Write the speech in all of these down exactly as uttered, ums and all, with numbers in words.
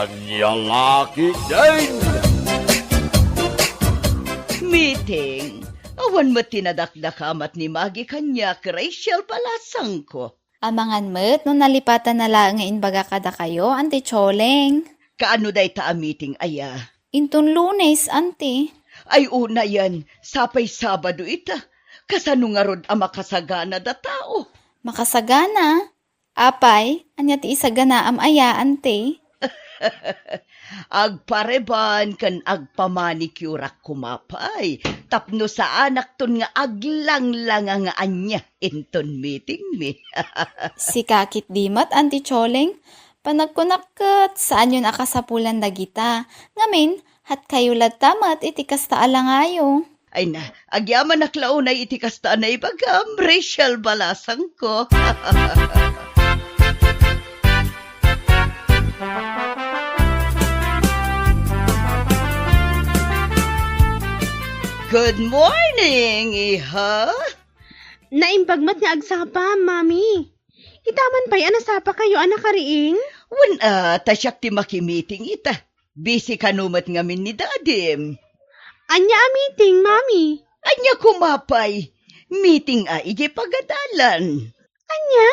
Ania la ketdin? Meeting. Awan met ti nadakdakamat ni Maggie kaniak, Rachel balasangko. Amangan met no nalipatan na laeng nga imbaga kadakayo, Auntie Choleng. Kaano dayta a meeting aya? Inton Lunes, Auntie. Ay, unayen, sapay Sabado ita. Kasano ngarud a makasagana da tao? Makasagana? Apay, ania ti isaganaam aya, Auntie? Agpareban ken agpamanicureak koma pay, tapno saanakton nga aglanglanga nga ania inton meetingmi. Sika ketdi met, Auntie Choleng, panagkunak ket saanyon a kasapulan dagita. Ngamin, hatkayo latta met iti kasta a langayo. Ay na, agyamanak la unay iti kasta a naibagam, Rachel balasangko. Good morning, iha. Naimbag met nga agsapam, Mami. Itaman pay a nasapakayo a nakariing? Wen a, ta siak ti makimiting ita. Busy kano met ngamin ni Dadim. Ania a meeting, Mami? Ania koma pay? Meeting a idiay pagadalan. Ania?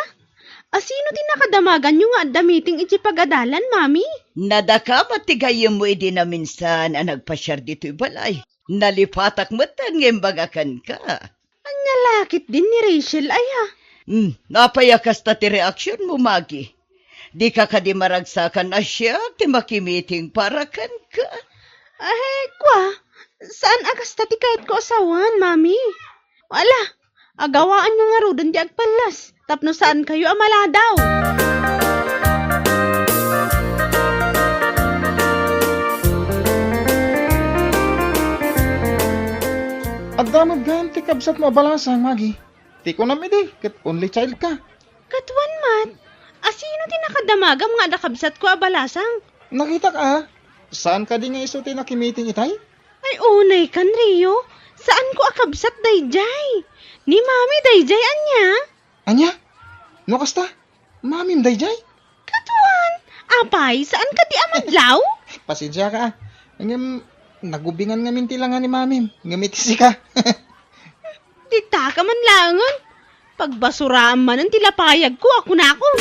Asino ti nakadamaganyo nga adda meeting idiay pagadalan, Mami? Nadakamat ti gayyemmo idi naminsan a nagpasiar ditoy balay. Nalipatak metten nga imbaga kenka. Ania la ketdin ni Rachel aya? Hmm, apay a kasta ti reaksionmo, Maggie? Dika kadi maragsakan a siak ti makimiting para kenka? Ay, kua, saan a kasta ti kayatko a sawen, Mami. Ala, agawaanyo ngaruden ti agpallas tapno saankayo a maladaw. Adda met gayam ti kabsatmo a balasang, Maggie. Ti kunam idi, ket only child ka. Ket wen met, asino ti nakadamagam nga adda kabsatko a balasang? Nakitak a, saan kadi nga isu ti nakimiting itay? Ay, unay kan, Rio. Saanko a kabsat daydiay. Ni Mami daydiay, ania? Ania? No kasta, Mamim daydiay? Ket wen, apay, saan kadi a madlaw? Pasensiaka a. Ngem, nagubingan ngamin ti langa ni Mamim. Ngem iti sika. Ditaka man laengen. Pagbasuraam manen ti lapayagko a kunakon.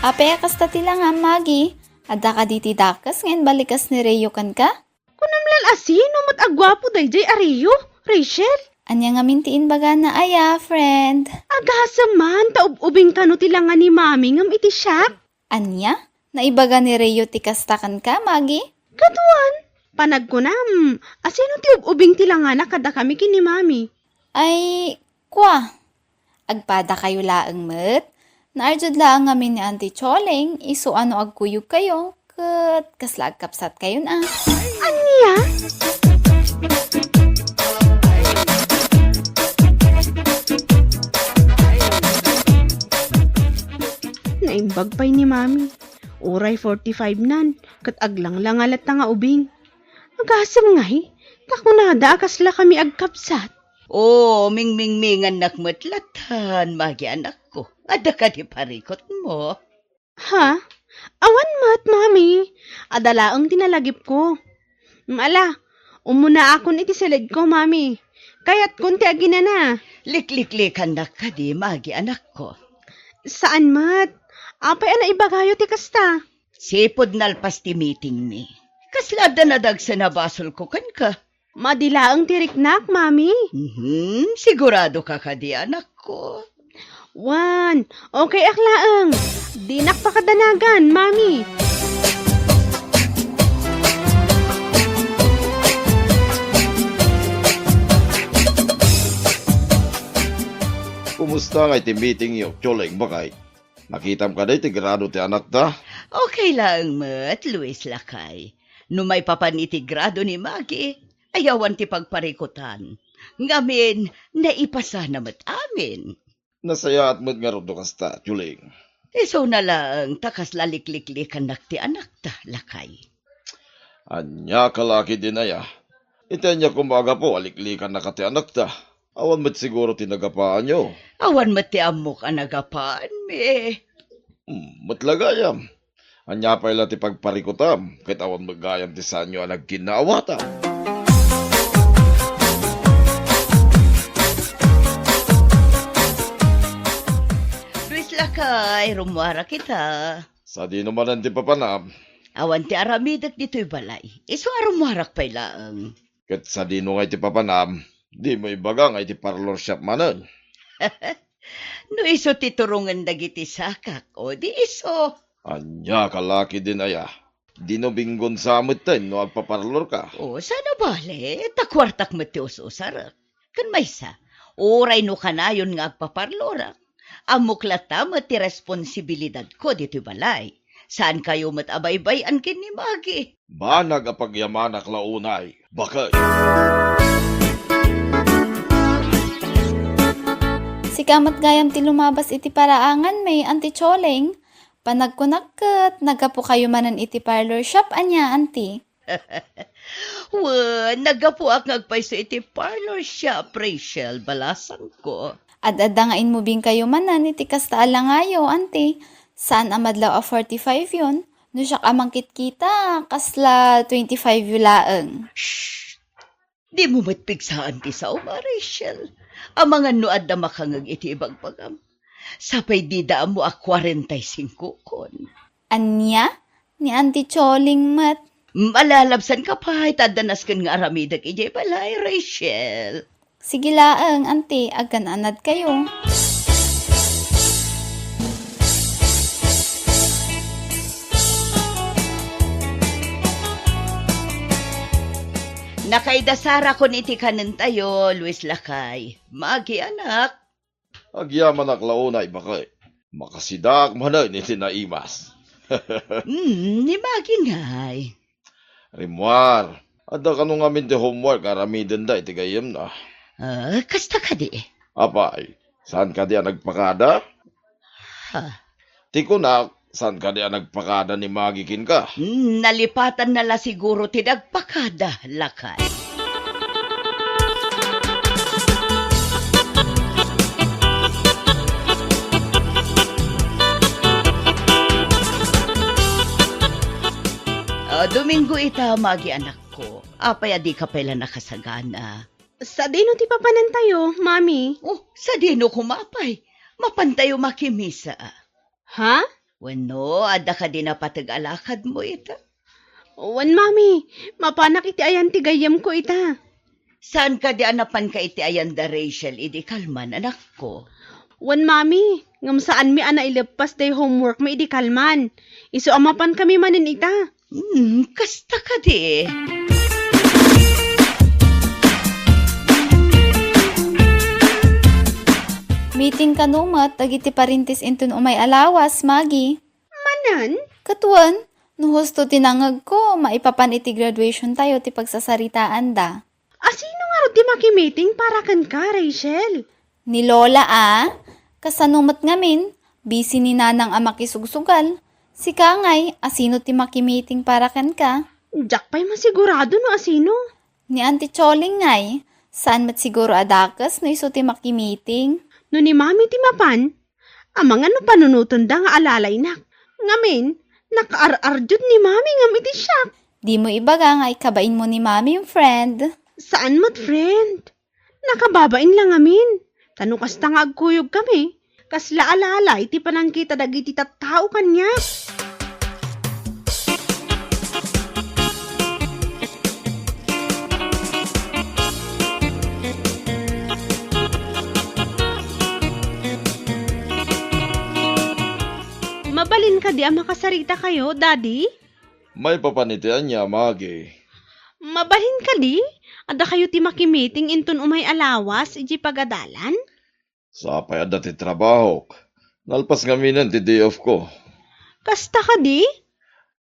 Apay a kasta ti langam, Maggie? Adda kadi ti dakes nga imballikas ni Rio kenka? Kunam lan a sino met a guapo daydiay a Rio, Rachel? Ania ngamin ti imbagana aya, friend? Agasem man ta ub-ubing kano ti langa ni Mami ngem iti siak. Ania? Naibaga ni Rio ti kasta kenka, Maggie? Ket wen, panagkunam, asino ti ub-ubing ti langana kadakami ken ni Mami? Ay, kua, agpadakayo laeng met. Naarjud laeng ngamin ni Auntie Choleng, isu a no agkuyogkayo, ket kasla agkabsatkayon a. Ania? Naimbag pay ni Mami. Uray forty-five nan, ket aglanglanga latta nga ubing. Agasem ngay, ta kunada a kasla kami agkabsat. O, mingmingmingannak met lattan, Maggie anakko. Adda kadi parikutmo? Ha? Awan met, Mami. Adda laeng ti nalagipko. Ala, umunaakon iti siledko, Mami. Kayatkon ti aginana. Likliklikannak kadi, Maggie anakko? Saan met. Apay a naibagayo ti kasta? Sipud nalpas ti meetingmi. Kasla adda nadagsen a basolko kenka? Madi laeng ti riknak, Mami. Mhm, siguradoka kadi, anakko? Wen, okay ak laeng. Dinak pakadanagan, Mami. Kumusta ngay ti meetingyo, Choleng, baket? Nakitam kadi ti grado ti anakta? Okay laeng met, Luis, lakay. No maipapan iti grado ni Maggie, ay awan ti pagparikutan. Ngamin, naipasana met amin. Nasayaat met ngarud no kasta, Choleng. Isuna laeng ta kasla likliklikannak ti anakta, lakay. Ania ka la ketdin aya? Iti ania koma a gapu a liklikannaka ti anakta? Awan met siguro ti nagapaanyo. Awan met ti ammok a nagapaanmi. Hmm, met la gayam. Ania pay la ti pagparikutam, ket awan met gayam ti saanyo a nagkinnaawatan. Luis lakay, rummuarak ita. Sadino manen ti papanam? Awan ti aramidek ditoy balay. Isu a rummuarak pay laeng. Ket sadino ngay ti papanam? Dimo ibaga nga iti parlor shop manen. No isu ti turongen dagiti sakak, o di isu. Ania ka la ketdin aya? Dino binggonsa metten no agpaparlorka? O, saan a bale, ta kuartak met ti us-usarek. Ken maysa, uray no kanayon nga agpaparlorak, ammok latta met ti responsibilidadko ditoy balay. Saankayo met a baybay-an ken ni Maggie. Banag a pagyamanak la unay, baket. Sika met gayam ti lumabas iti paraanganmi, Auntie Choling. Panagkunak ket naggapukayo manen iti parlor shop, ania, Auntie? Wen, naggapuak nga agpayso iti parlor shop, Rachel, balasangko. Ad-adda nga inmubingkayo manen iti kasta a langayo, Auntie. Saan a madlaw a forty-five yon. No siak a mangkitkita, kasla twenty-five yo laeng. Shh! Dimo met pigsaan ti saom, Rachel. Amangan no adda makangeg iti ibagbagam. Sapay dida ammo a kwarenta y singko kon. Ania? Ni Auntie Choling met. Malalabsanka pay, ta adda nasken nga aramidek idiay balay, Rachel. Sige laeng, Auntie, agkan-anadkayo. Nakaidasara kon iti kanentayo, Luis lakay. Maggie, anak. Agyamanak la unay, baket. Makasidaak manen iti naimas. Hmm, ni Maggie ngay. Rimmuar, adda kano ngamin ti homework nga aramidenda iti gayyemna? Ah, kasta kadi? Apay, saan kadi a nagpakada? Ha? Ti kunak, saan kadi a nagpakada ni Maggie kenka? Hmm, nalipatanna la siguro ti nagpakada, lakay. Ah, Domingo ita, Maggie, anakko. Apay a dika pay la nakasagana? Sadino ti papanantayo, Mami? Oh, sadino koma pay? Mapantayo makimisa. Ha? Wenno, adda kadi napateg a lakadmo ita? Wen, Mami, mapanak iti ayan ti gayyemko ita. Saan kadi a napanka iti ayan da Rachel idi kalman, anakko? Wen, Mami, ngem saanmi a naileppas day homeworkmi idi kalman. Isu a mapankami manen ita. Hmm, kasta kadi. Meeting kano met dagiti parintis inton umay a lawas, Maggie? Manen? Ket wen, no husto ti nangegko, maipapan iti graduation tayo ti pagsasaritaanda. Asino ngarud ti makimiting para kenka, Rachel? Ni Lola a, kasano met ngamin, busy ni Nanang a makisugsugal. Sika ngay, asino ti makimiting para kenka? Diak pay masigurado no asino. Ni Auntie Choling ngay, saan met siguro a dakes no isu ti makimiting. No ni Mami ti mapan, amangan no panunotenda nga alalaynak. Ngamin, nakaar-arjud ni Mami ngem iti siak. Dimo ibaga nga ikabainmo ni Mami, friend. Saan met, friend. Nakababain la ngamin. Ta no kasta nga agkuyogkami, kasla alalay ti panangkita dagiti tattao kaniak. Mabalin kadi a makasarita kayo, Daddy? Maipapan iti ania, Maggie? Mabalin kadi? Adda kayo ti makimiting inton umay a lawas idiay pagadalan? Sapay adda ti trabahok. Nalpas ngaminen ti day off ko. Kasta kadi?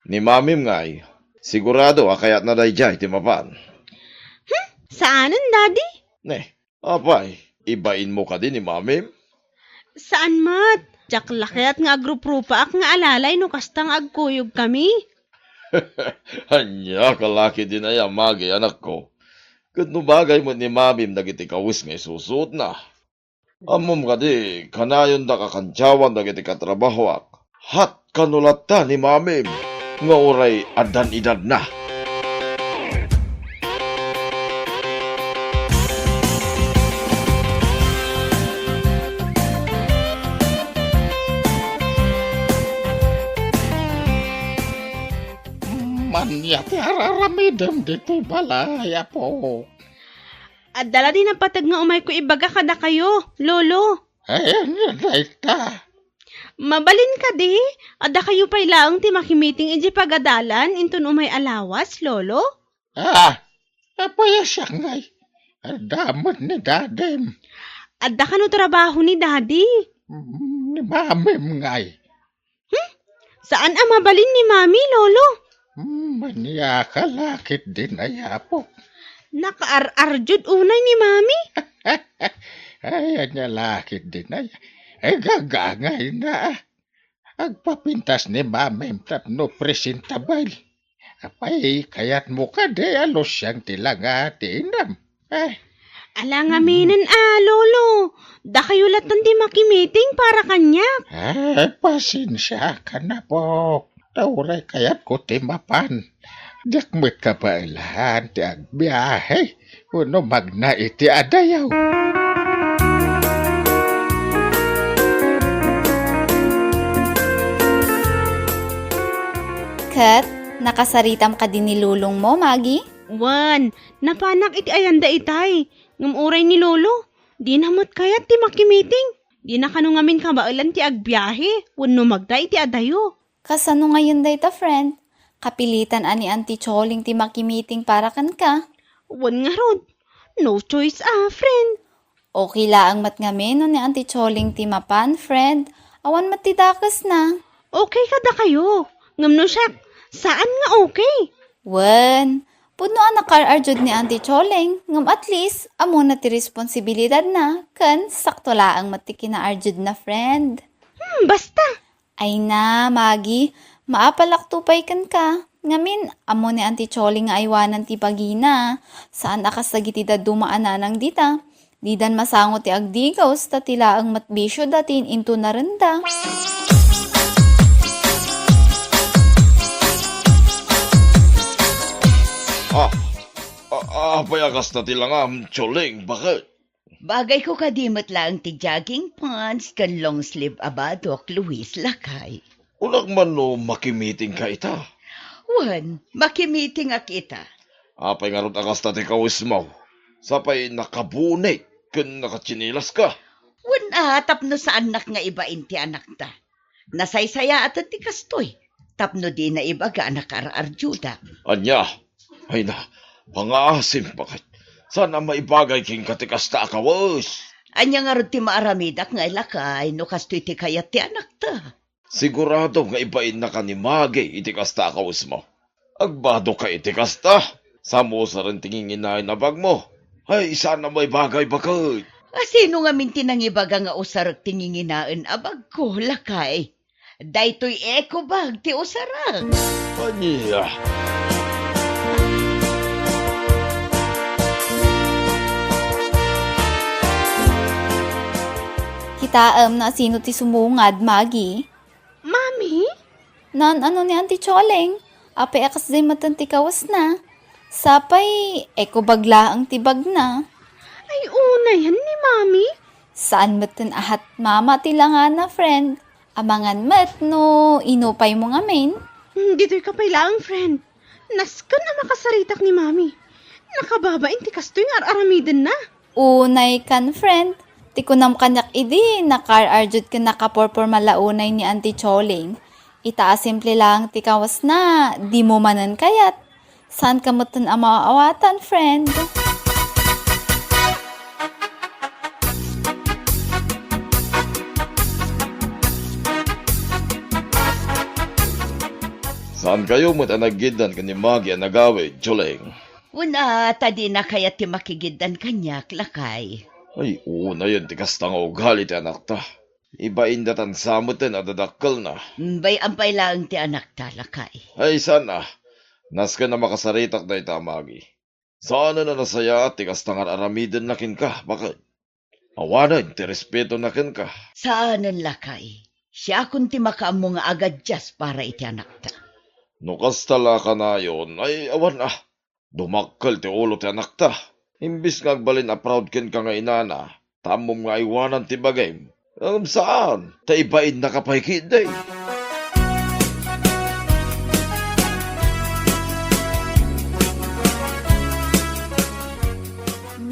Ni Mamim ngay, sigurado a kayatna daydiay ti mapan. Hmm? Saanen, Daddy? Ne, apay, ibainmo kadi ni Mamim? Saan met. Diak la kayat nga agruprupaak nga alalay no kasta nga agkuyogkami. Ania ka la ketdin aya, Maggie, anakko? Ket no bagay met ni Mamim dagiti kawes nga isusuotna, ammom kadi, kanayondak a kantiawan dagiti katrabahoak. Hat kano latta ni Mamim nga uray addan edadna. Ania ti ar-aramidem ditoy balay, Apo? Adda la di napateg nga umayko ibaga kadakayo, Lolo. Ay, ania dayta? Mabalin kadi, addakayo pay laeng ti makimiting idiay pagadalan inton umay a lawas, Lolo? Ah, apay a siak ngay? Adda met ni Dadim. Adda kano trabaho ni Daddy? Mm, ni Mamim ngay. Hmm? Saan a mabalin ni Mami, Lolo? Hmm, ania ka la ketdin, Apo? Nakaar-arjud unay ni Mami. Ay, ania la ketdin, ay. Ay, gagangayna. Agpapintas ni Mamim tapno presentable. Apay, kayatmo kadi a lusiang ti langa ti inam? Eh. Ala ngamin a, Lolo. Dakayo latten ti makimiting para kaniak. Ah, pasensiakan, Apo. Ta uray kayatko ti mapan. Diak met kabaelan ti agbiahe wenno magna iti adayo. Ket, nakasaritam kadi ni lolongmo, Magi? Wen, napanak iti ayanda itay. Ngem uray ni Lolo, dina met kayat ti makimiting. Dina kano ngamin kabaelan ti agbiahe wenno magna iti adayo. Kasano ngayon dayta, friend? Kapilitan a ni Auntie Choling ti makimiting para kenka? Wen ngarud, no choice a, friend. Okay laeng met ngamin no ni Auntie Choling ti mapan, friend. Awan met ti dakesna. Okay kadakayo. Ngem no siak, saan nga okay. Wen, pudno a nakaar-arjud ni Auntie Choling, ngem at least, ammona ti responsibilidadna, ken sakto laeng met ti kinaarjudna, friend. Hmm, basta. Ay na, Magi, maapalakto pay kenka. Ngamin, ammo ni Auntie Choling nga aywanan ti bagina. Saan a kas dagiti dadduma a nanang dita. Didan masango ti agdigaws, ta ti laeng met bisioda ti in-intunarenda. Ah, a-, apay a kasta ti langam, Choling, baket? Bagayko kadi met laeng ti jogging pants ken long sleeve a badok, Luis, lakay. Unak man no makimitingka ita? Wen, makimitingak ita. Apay ngarud a kasta ti kawismo? Sapay nakabunik ken nakatsinilaska? Wen a, tapno saannak nga ibain ti anakta. Nasaysayaaten ti kastoy, tapno dina ibaga a nakaar-arjuda. Ania? Ay na, pangaasim, baket. Saan a maibagay kenka ti kasta a kawes? Ania ngarud ti maaramidak nga ilakay no kastoy ti kayat ti anakta? Sigurado nga ibainna ka ni Magi iti kasta a kawesmo. Agbadokka iti kasta. Saan mo usaren ti nginginaen a bagmo? Ay, saan a maibagay, baket. A, sino ngamin ti nangibaga nga usarek ti nginginaen a bagko, lakay? Daytoy eco bag ti usarek. Ania? Kitaem no asino ti sumungad, Magi. Mami? Naan-ano ni Auntie Choleng? Apay a kasdiay metten ti kawesna? Sapay, eco bag laeng ti bagna. Ay, unayen ni Mami? Saan metten a hat mama ti langana, friend. Amangan met no inupaymo ngamin. Hmm, ditoy ka pay laeng, friend. Nasken a makasaritak ni Mami. Nakababain ti kastoy nga ar-aramidenna. Unay kan, friend. Ti kunam kaniak idi, nakaar-arjud ken nakaporporma la unay ni Auntie Choleng. Ita a simple laeng ti kawesna, dimo manen kayat. Saanka metten a maawatan, friend. Saankayo met a naggiddan ken ni Magi a nagawid, Choleng? Wen a, ta dina kayat ti makigiddan kaniak, lakay. Ay, unayen ti kasta nga ugali ti anakta. Ibainda tan sa metten a dadakkelna. Bay-am pay laeng ti anakta, lakay. Ay, saan a. Nasken a makasaritak dayta a Magi. Saanen a nasayaat ti kasta nga ar-aramidenna kenka, baket. Awanen ti respetona kenka. Saanen lakay. Siakon ti makaammo nga agadias para iti anakta. No kasta la kanayon, ay awan a. Dumakkel ti ulo ti anakta. Imbes nga agbalin a proud kenka nga inana, ta ammom nga aywanan ti bagim. Ngem saan, ta ibainnaka pay ketdi.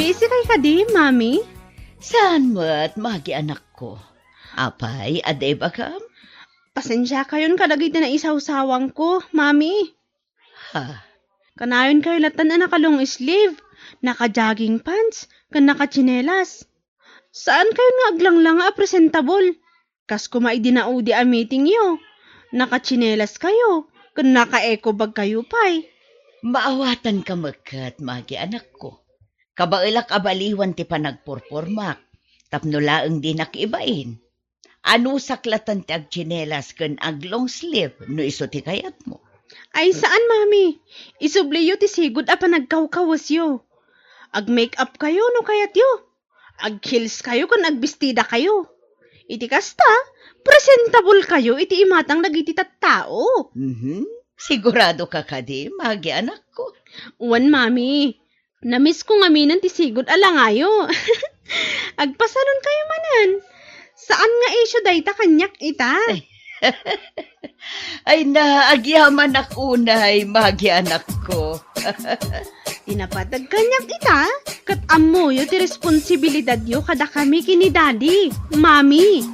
Busy kay kadi, Mami? Saan met, Magi anakko? Apay, adda ibagam? Pasensiakayon kadagiti naisawsawangko, Mami. Ha? Kanayon kayo latan a naka-long sleeve, naka-jogging pants, ken naka-tsinelas. Saan kayo nga aglanglanga a presentable? Kas kuma idi naudi a meeting yo, naka-tsinelas kayo, ken naka-eco bag kayo pay. Maawatan ka meket, Magi anakko. Kabaelak a baliwan ti panagpurpormak, tapno laeng dinak ibain. Anusak latan ti agtsinelas ken ag-long sleeve no isu ti kayatmo. Ay, saan, Mami. Isubliyo ti sigud a panagkawkawesyo. Ag-make up kayo no kayatyo. Ag-heels kayo ken agbestida kayo. Iti kasta, presentable kayo iti imatang dagiti tattao. Mhm. Sigurado ka kadi, Magi anakko? Wen, Mami. Namisko ngaminen ti sigud a langayo. Agpasalon kayo manen. Saan nga isyu dayta kaniak ita? Ay na, agyamanak unay, Magi anakko. Ti napateg kaniak ita, ket ammoyo ti responsibilidadyo kadakami ken ni Daddy, Mami.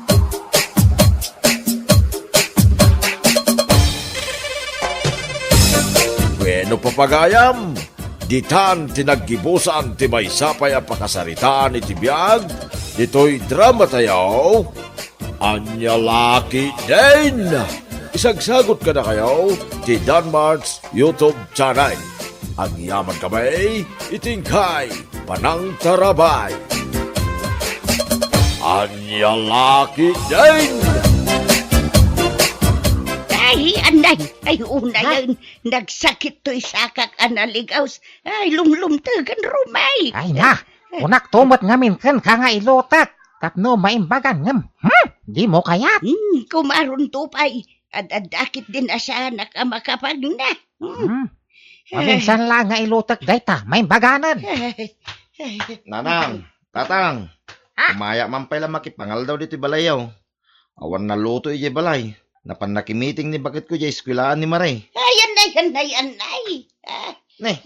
Bueno, papagayam, ditan ti naggibusan ti maysa pay a pakasaritaan iti biag ditoy drama tayo, Ania La Ketdin. Isagsagut kadakayo ti Danmart's YouTube channel. Agyaman kami iti inkay panangtarabay. Ania La Ketdin. Ay, anay, ay, unayen. Nagsakit toy sakak a naligaws. Ay, lumlumtegan rumay. Ay na, kunak to met ngamin kenka nga ilutek tapno maimbagan ngem, hmm, dimo kayat. Hmm, kumaron to pay. Ad-adda ketdin a saanak a makapagna. Hmm. Hmm. Maminsan la nga ilutek dayta, maimbaganen. Nanang, tatang, ah, umaya man pay la makipangaldaw ditoy balayyo. Awan naluto idiay balay. Napan nakimiting ni baketko idiay eskuelaan ni Mare. Ay, anay, anay, anay. Ah. Ne,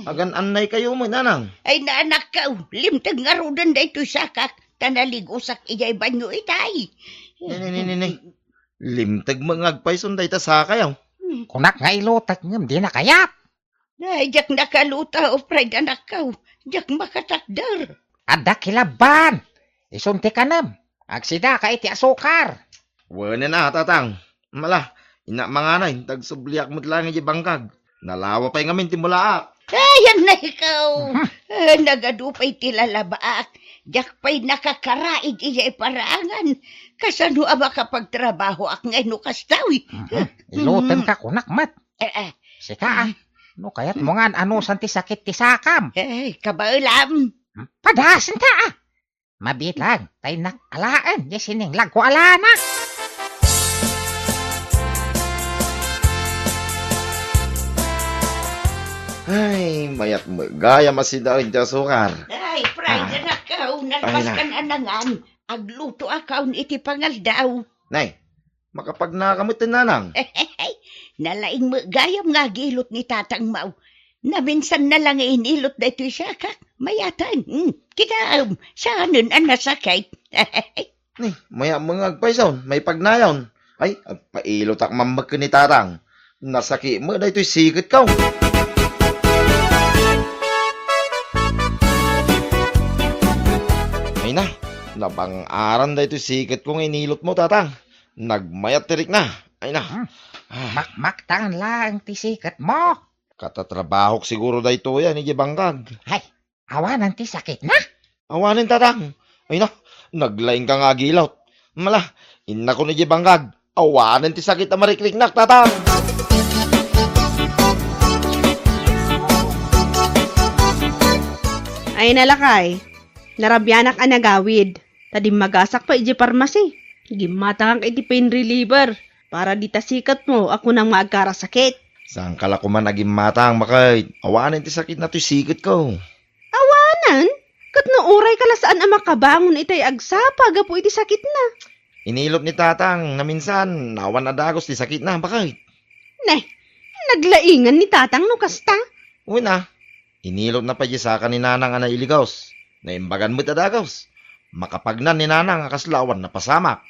agan-annay kayo met, nanang. Ay, naanakkaw, limteg ngaruden daytoy sakak, ta naligosak idiay banyo itay. Ne, ne, ne, ne, ne. Limteg met nga agpayson dayta sakayo. Hmm. Kunak nga ilutek ngem dina kayat. Ay, diak nakaluta, Fred, anakkaw. Diak makatakder. Adda kilabban. Isun ti kanem. Agsidaka iti asukar. Wen a, tatang. Mala, innak manganay, ta agsubliak met laeng idiay bangkag. Nalawa pay ngamin ti mulaak. Ay, anay kaw. Mhm. Eh, nagadu pay ti lalabaak. Diak pay nakakaraid idiay parangan. Kasano a makapagtrabahoak ngay no kasta, uy? Mhm. Ilutenka kunak met. Eh, eh. Sika, ah. No kayatmo nga an-anusan ti sakit ti sakam. Eh, kabaelam. Hmm? Padasenta, ah. Mabiit lang, ta innak alaen, diay sininglag ko alanak. Ay, mayat met gayam a sida iti asukar. Ay, Fred, ah, anakkaw, nalpas kan anangan. Aglutoakayon iti pangaldaw. Nay, makapagnaka met ti nanang. Nalaing met gayam nga agilot ni tatangmo. Naminsanna la nga inilot daytoy sakak. Mayatan. Hmm. Kitaem, saanen a nasakit. Ni, mayat met nga agpayson, maipagnayon. Ay, agpailotak man met ken ni tatang. Nasakit met daytoy siketko. Ay na, nabang-aran daytoy siketko nga inilotmo, tatang. Nagmayat ti rikna. Ay na. Hmm. Ah. Makmaktangan laeng ti siketmo. Katatrabahok siguro daytoy a idiay bangkag. Hay, awanen ti sakitna? Awanen, tatang. Ay na, naglaingka nga agilot. Mala, innakon idiay bangkag. Awanen ti sakit a marikriknak, tatang. Ay na lakay, narabianak a nagawid, ta dimmagasak pay idiay parmasi. Gimmatangak iti pain reliever para dita siketmo a kunam nga agkarasakit. Saanka la koman a gimmatang, baket. Awanen ti sakitna toy siketko. Awanen? Ket no urayka la saan a makabangon itay agsapa gapu iti sakitna. Inilot ni tatang, naminsan, awan a dagus ti sakitna, baket. Ne, naglaingan ni tatang no kasta. Wen a, inilotna pay diay saka ni nanang a nailigaws. Naimbagan met a dagus. Makapagnan ni nanang a kasla awan napasamak.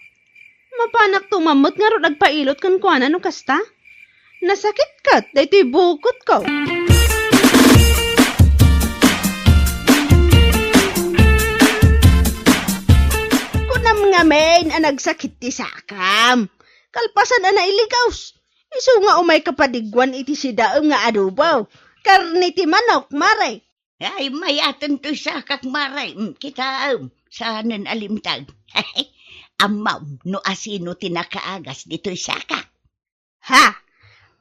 Mapanakto man met ngarud agpailot kenkuana no kasta? Nasakit ket daytoy bukotko. Kunam ngamin a nagsakit ti sakam. Kalpasan a nailigaws. Isu nga umayka padigguan iti sidaem nga adobo. Karne ti manok, mare. Ay, mayaten toy sakak, mare. Mm, kitaem, saanen a limtag. Ammom no asino ti nakaagas ditoy sakak? Ha?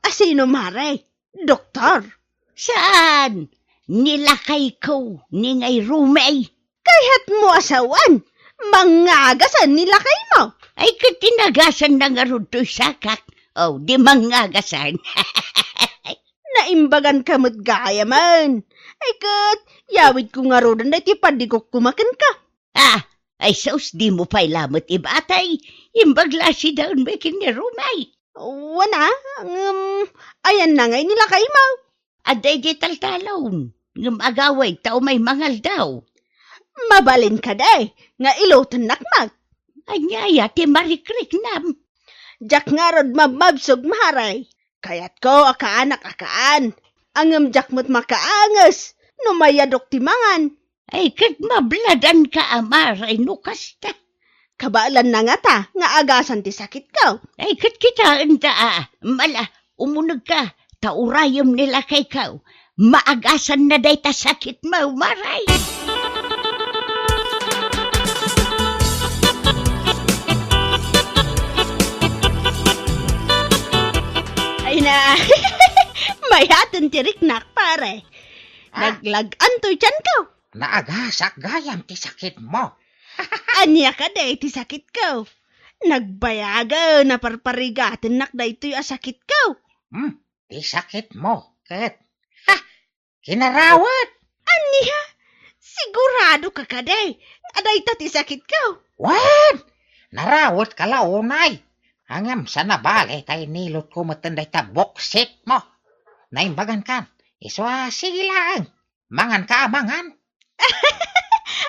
Asino, mare? Doktor? Saan? Ni lakayko, ni ngay Rumey. Kayatmo a sawen, mangngagasan ni lakaymo. Ay, ket inagasanna ngarud toy sakak. Oh, di mangngagasan. Naimbaganka met gayamen. Ay, ket yawidko ngaruden daytoy padigukko kenka. Ah, ay sus, dimo pay lamet ibatay. Imbag la a sidaenmi ken ni Rumey. Wen a, ngem, ayanna ngay ni lakaymo? Adda idiay taltalon, ngem agawid ta umay mangaldaw. Mabalin kadi nga ilotennak met. Ania aya ti marikriknam? Diak ngarud mabmabsog, mare. Kayatko a kaanak a kaan. Ngem diak met makaanges no mayadok ti mangan. Ay, ket mabladanka a, mare, no kasta. Kabaelanna ngata nga agasan ti sakitko. Ay, ket kitaenta a, mala, umunegka, ta urayem ni lakayko. Maagasanna dayta sakitmo, mare. Ay na, mayaten ti riknak, pare. Ah? Naglag-an toy tianko. Naagasak gayam ti sakitmo. Ania kadi ti sakitko? Nagbayagen a parparigatennak daytoy a sakitko. Hmm, ti sakitmo, ket, ha, kinarawet. Ania? Siguradoka kadi a dayta ti sakitko? Wen, narawet ka la unay. Ngem saan a bale ta inilotko metten dayta buksitmo. Naimbagankan, isu a sige laeng. Manganka a mangan.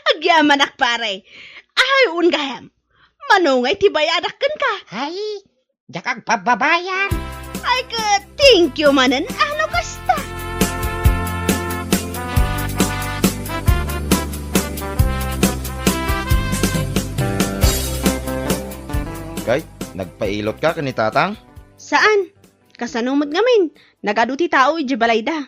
Agyamanak, pare. Ay, un gayam. Mano ngay ti bayadak kenka? Ay, diak agpabbabayad. Ay, ket, thank you manen, ano kasta? Kay, nagpailotka ken ni Tatang? Saan? Kasano met ngamin? Nagadu ti tao idiay balayda.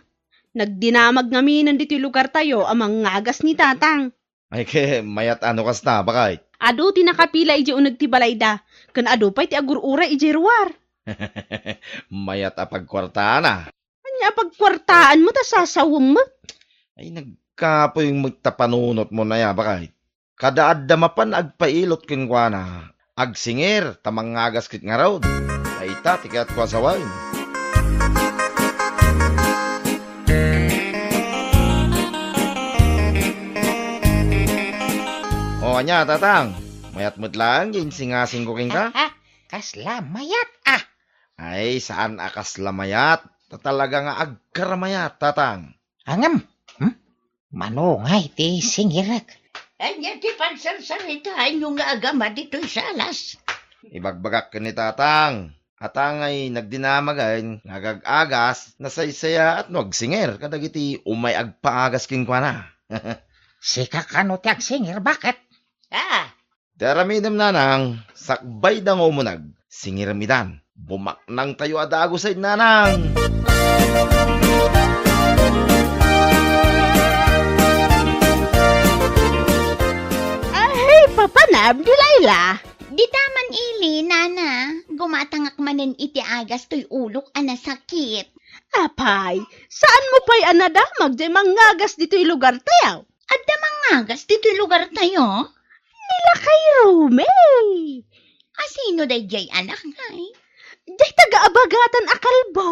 Nagdinamag ngamin ditoy lugartayo a mangngagas ni Tatang. Ay, ket mayat a no kasta, baket. Adu ti nakapila idiay uneg ti balayda, ken adu pay ti agur-uray idiay ruar. Mayat a pagkuartaan a. Ania a pagkuartaanmo ta sasawem met? Ay, nagkapuy met ta panunotmo aya, baket. Kada adda mapan agpailot kenkuana, agsingir ta mangngagas ket ngarud. Dayta ti kayatko a sawen. O, ania, Tatang? Mayat met laeng ti insingasingko kenka? Ah, ah, kasla mayat, ah. Ay, saan a kasla mayat. Ta talaga nga agkaramayat, Tatang. Ngem, hmm? Mano ngay ti singirek? Ania ti pagsarsaritaanyo nga agama ditoy salas? Ibagbagak ken ni Tatang, a ta ngay nagdinamagen nga agag-agas, nasaysayaat no agsingir kadagiti umay agpaagas kenkuana. Sika kano ti agsingir, baket? Ah, Ti aramidem, nanang, sakbayda nga umuneg. Singirem itan. Bumaknangtayo a dagusen, nanang. Ay, papanam, Delilah. Dita man ili, nana. Gumatangak manen iti agas toy ulok a nasakit. Apay, saanmo pay a nadamag diay mangngagas ditoy lugartayo? Adda mangagas ditoy lugartayo? Ni Lakay Rumi. Asino daydiay a nakay? Dayta agabagatan a kalbo.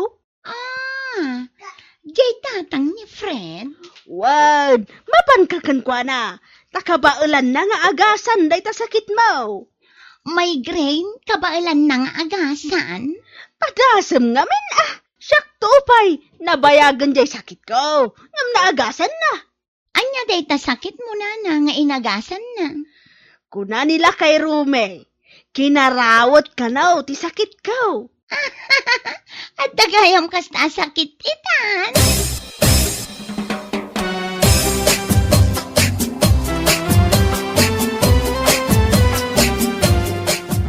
Ah, diay tatang ni Fred? Wen, mapanka kenkuana, ta kabaelanna nga agasan dayta sakitmo. Migraine, kabaelanna nga agasan? Padasem ngamin, ah. Siakto pay, nabayagen diay sakitko, ngem naagasanna. Ania dayta sakitmo, nana, nga inagasanna? Kuna ni Lakay Rumi, kinarawet kano ti sakitko. Adda gayam kasta a sakit itan.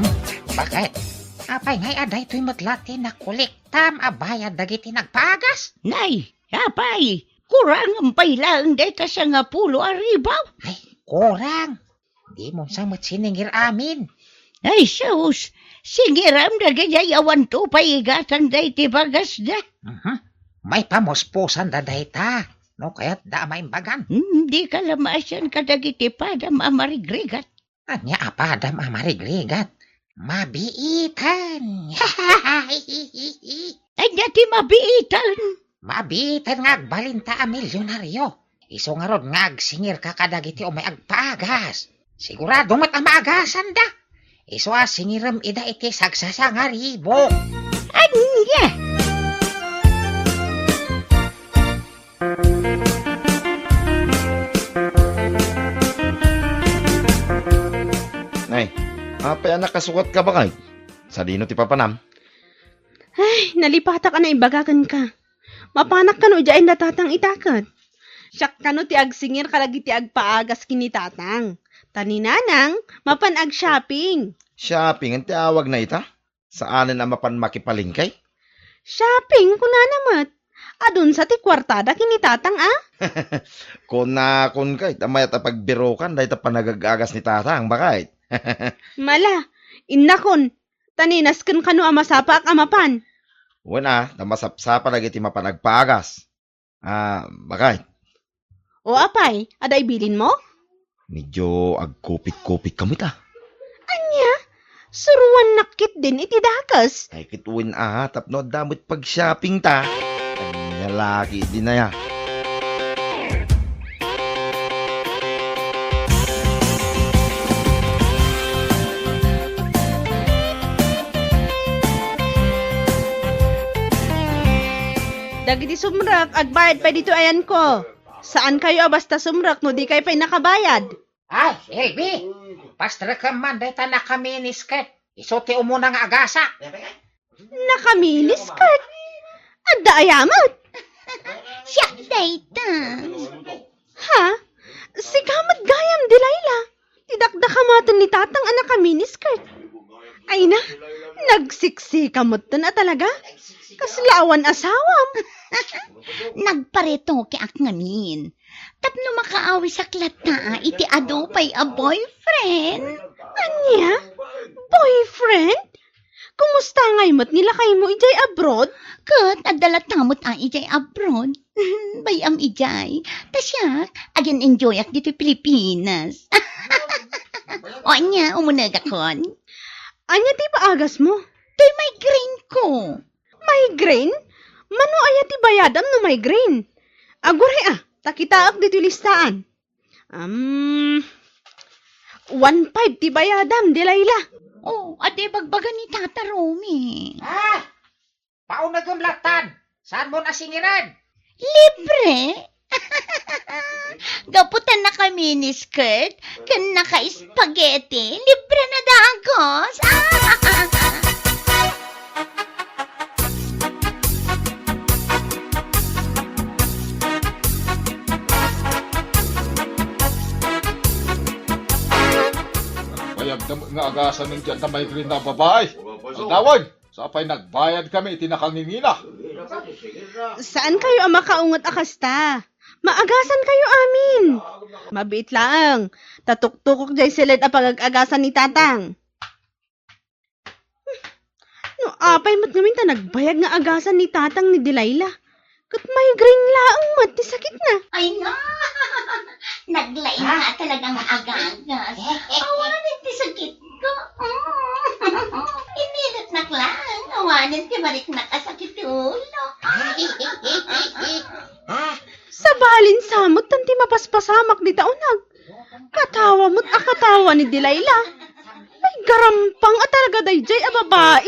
Hmm, bakit? Apay ngay a daytoy met la ti nakolektam a bayad dagiti nagpaagas? Nay, apay, kurangem pay laeng dayta sangapulo a ribu? Ay, kurang. Dimo sa met siningir amin. Ay, sus! Singiram dagiti awan to paigasan daydi bagasda. Mhm. Maipamuspusan da dayta, no kayat da a maimbagan. Hmm, di ka la maasian kadagiti padam a marigrigat. Ania a padam a marigrigat? Mabiiten. Ania ti mabiiten? Mabiiten nga agbalinta a milionario. Isu ngarud nga agsingirka kadagiti umay agpaagas. Sigurado met a maagasanda. Isu a singirem ida iti sagsasangaribo. Ania? Nay, apay a nakasukatka, baket? Sadino ti papanam? Ay, nalipatak a naibaga kenka. Mapanak kano idiay inda tatang ita ket? Siak kano ti agsingir kadagiti agpaagas ken ni tatang. Ta ni nanang, mapan ag-shopping. Shopping ti awagna ita? Saanen a mapan makipalengke? Shopping, kunana met. Adunsa ti kuartada ken ni tatang, a? Kunakon kay, ta mayat a pagbirukan, dayta panagagagas ni tatang, baket. Mala, innakon, ta ninasken kano a masapaak a mapan. Wen a, ta masapsapa dagiti mapan agpaagas. Ah, baket. O apay, adda ibilinmo? Medyo agkupit-kupit kami ta. Ania? Suruannak ketdin iti dakes. Ay, ket wen a, tapno adda met pag-shopping ta. Ania lagi din aya. Dagiti sumrek, agbayad pay ditoy ayanko. Saan kayo a basta sumrek no di kayo pay nakabayad. Ay, Elvi, pastrekem man dayta naka-miniskirt. Isu ti umuna nga agasa. Naka-miniskirt? Adda aya met? Siak dayta. Ha? Sika met gayam, Delilah. Ti dakdakamaten ni tatang a naka-miniskirt. Ay na, nagsiksika metten a talaga. Kasla awan asawam. Nagparetokeak ngamin. Tapno makaawisak latta iti adu pay a boyfriend. Ania? Boyfriend? Kumusta ngay met ni lakaymo idiay abroad? Ket adda latta met a idiay abroad. Bay-am idiay. Ta siak, agin-enjoyak ditoy Pilipinas. O ania, umunegakon? Ania ti paagasmo? Toy migraine ko. Migraine? Mano aya ti bayadam no migraine? Aguray a, ta kitaek ditoy listaan. Um, one five ti bayadam, Delilah. Oh, adi bagbaga ni Tata Romy. Ah! Paunegem lattan! Saanmo a singiren? Libre? Gapu ta naka-miniskirt ken naka-spaghetti, libre na dagos. Bayag na nga agasan ng tiyan ta may green na babae. Aldawan, sa pay nagbayad kami iti nakangingina. Saan kayo a makaunget a kasta? Maagasan kayo amin. Mabiit laeng. Tatuktukok jay siled a pagag-agasan ni Tatang. No apay met ngamin ta nagbayag nga agasan ni Tatang ni Delilah. Ket migraine laeng met ti sakitna. Ay na! Naglaing nga talaga nga agagas. Awanen ti sakitko. Mm. Inilatnak laeng. Awanen ti mariknak a sakit ti ulo. Sabalin sa met ti mapaspasamak dita uneg. Katawa met a katawa ni Delilah. Ay, garampang a talaga daydiay a babai.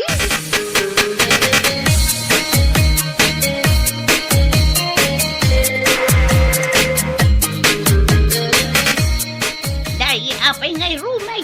Dai, apay ngay rumay.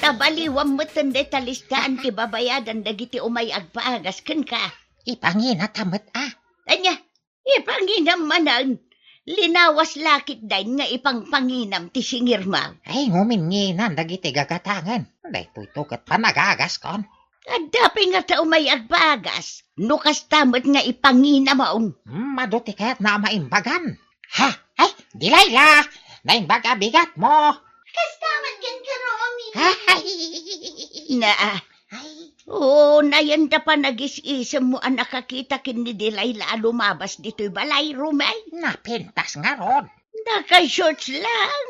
Ta baliwam met dayta listaan ti babayadan dagiti umay agpaagas kenka. Ipangina ta met a. Ania, ipanginam manen. Linawas lakit dayn nga ipangpanginam ti singirmaw. Ay, nguminginan dagiti gagatangen. Daytoy to ket panagagaskon. Adda pay nga ta umay agpaagas, no kasta met nga ipanginamon. Hmm, adu ti kayatna a maimbagan. Ha? Ay, Delilah! Naimbag a bigatmo! Kasta met ken ka, Romy. Ay! Na, Ay, oo, nayan ta panagis-isemmo a nakakita ken ni Delilah a lumabas ditoy balay, Romay. Napintas ngarud. Naka-shorts lang.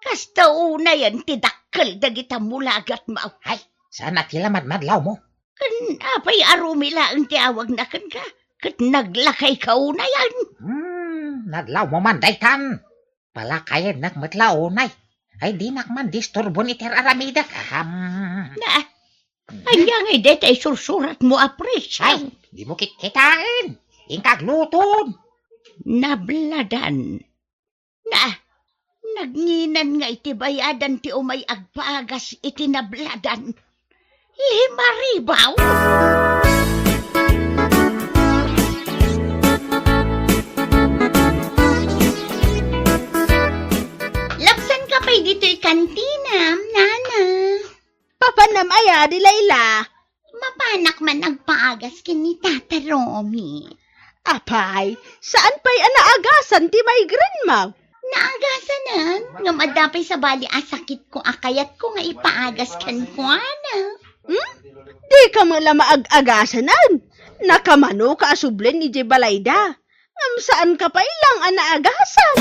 Kasta unayen ti dakkel dagita mulagatmo. Ay, saan a ti la madmadlawmo? Ken apay a Romy laeng ti awagna kenka? Ket naglakayka unayen. Hmm, nadlawmo man daytan. Palakayennak met la unay. Ay, dinak man disturbon iti ar-aramidek. Ahem. Na, ania ngay dayta isursuratmo a presyo? Ay, dimo kitkitaen. Inka agluton. Nabladan. Na, nagnginan nga iti bayadan ti umay agpaagas iti nabladan. Lima ribu? Lapsanka pay ditoy kantinam, nana. Papanam aya, Delilah? Mapanak man agpaagas ken ni Tata Romy. Apay, saan pay a naagasan ti migraine mo? Naagasanen, ngem adda pay sabali a sakitko a kayatko nga ipaagas kenkuana. Hmm? Dika met la maag-agasanen. Nakamanoka a subli idiay balayda. Ngem saanka pay lang a naagasan.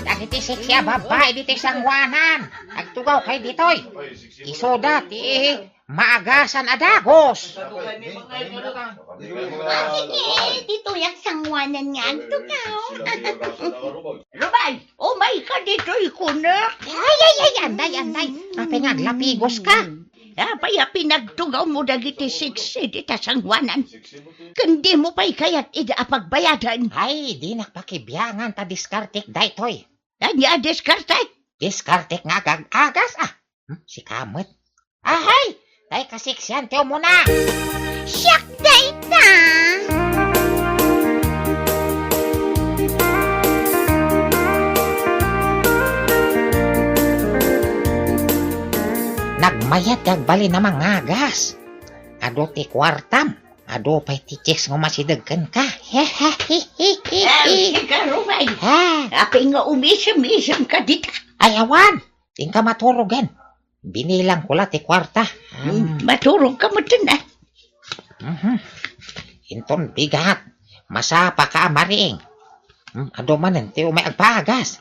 Dagiti sexy a babbai ditoy sangoanan, agtugawkay ditoy. Isuda ti maagasan a dagus. Ah, sige, ditoyak sangoanan nga agtugaw. Romay, umayka ditoy kunak. Ay, ay, ay, anday, anday. Apay nga aglapigoska? Apay a pinagtugawmo dagiti sexy dita sangoanan? Ken dimo pay kayat ida a pagbayadan? Ay, dinak pakibiangan ta diskartek daytoy. Ania a diskartek? Diskartek nga agag-agas, ah. Hmm, sika met. Ahay! Tay kaseksian ti umuna! Siak dayta! Nagmayat ti agbalin a mangagas. Adu ti kuartam. Adu pay ti chicks nga umasideg kenka. Hehehehe. Ay, sika, Romay. Ha? Apay nga umisem-isemka dita? Ay, awan. Inka maturogen. Binilangko la ti kuarta. Hmm, maturogka metten, ah. Mhm. Inton bigat, masapaka a mariing. Hmm, adu manen ti umay agpaagas.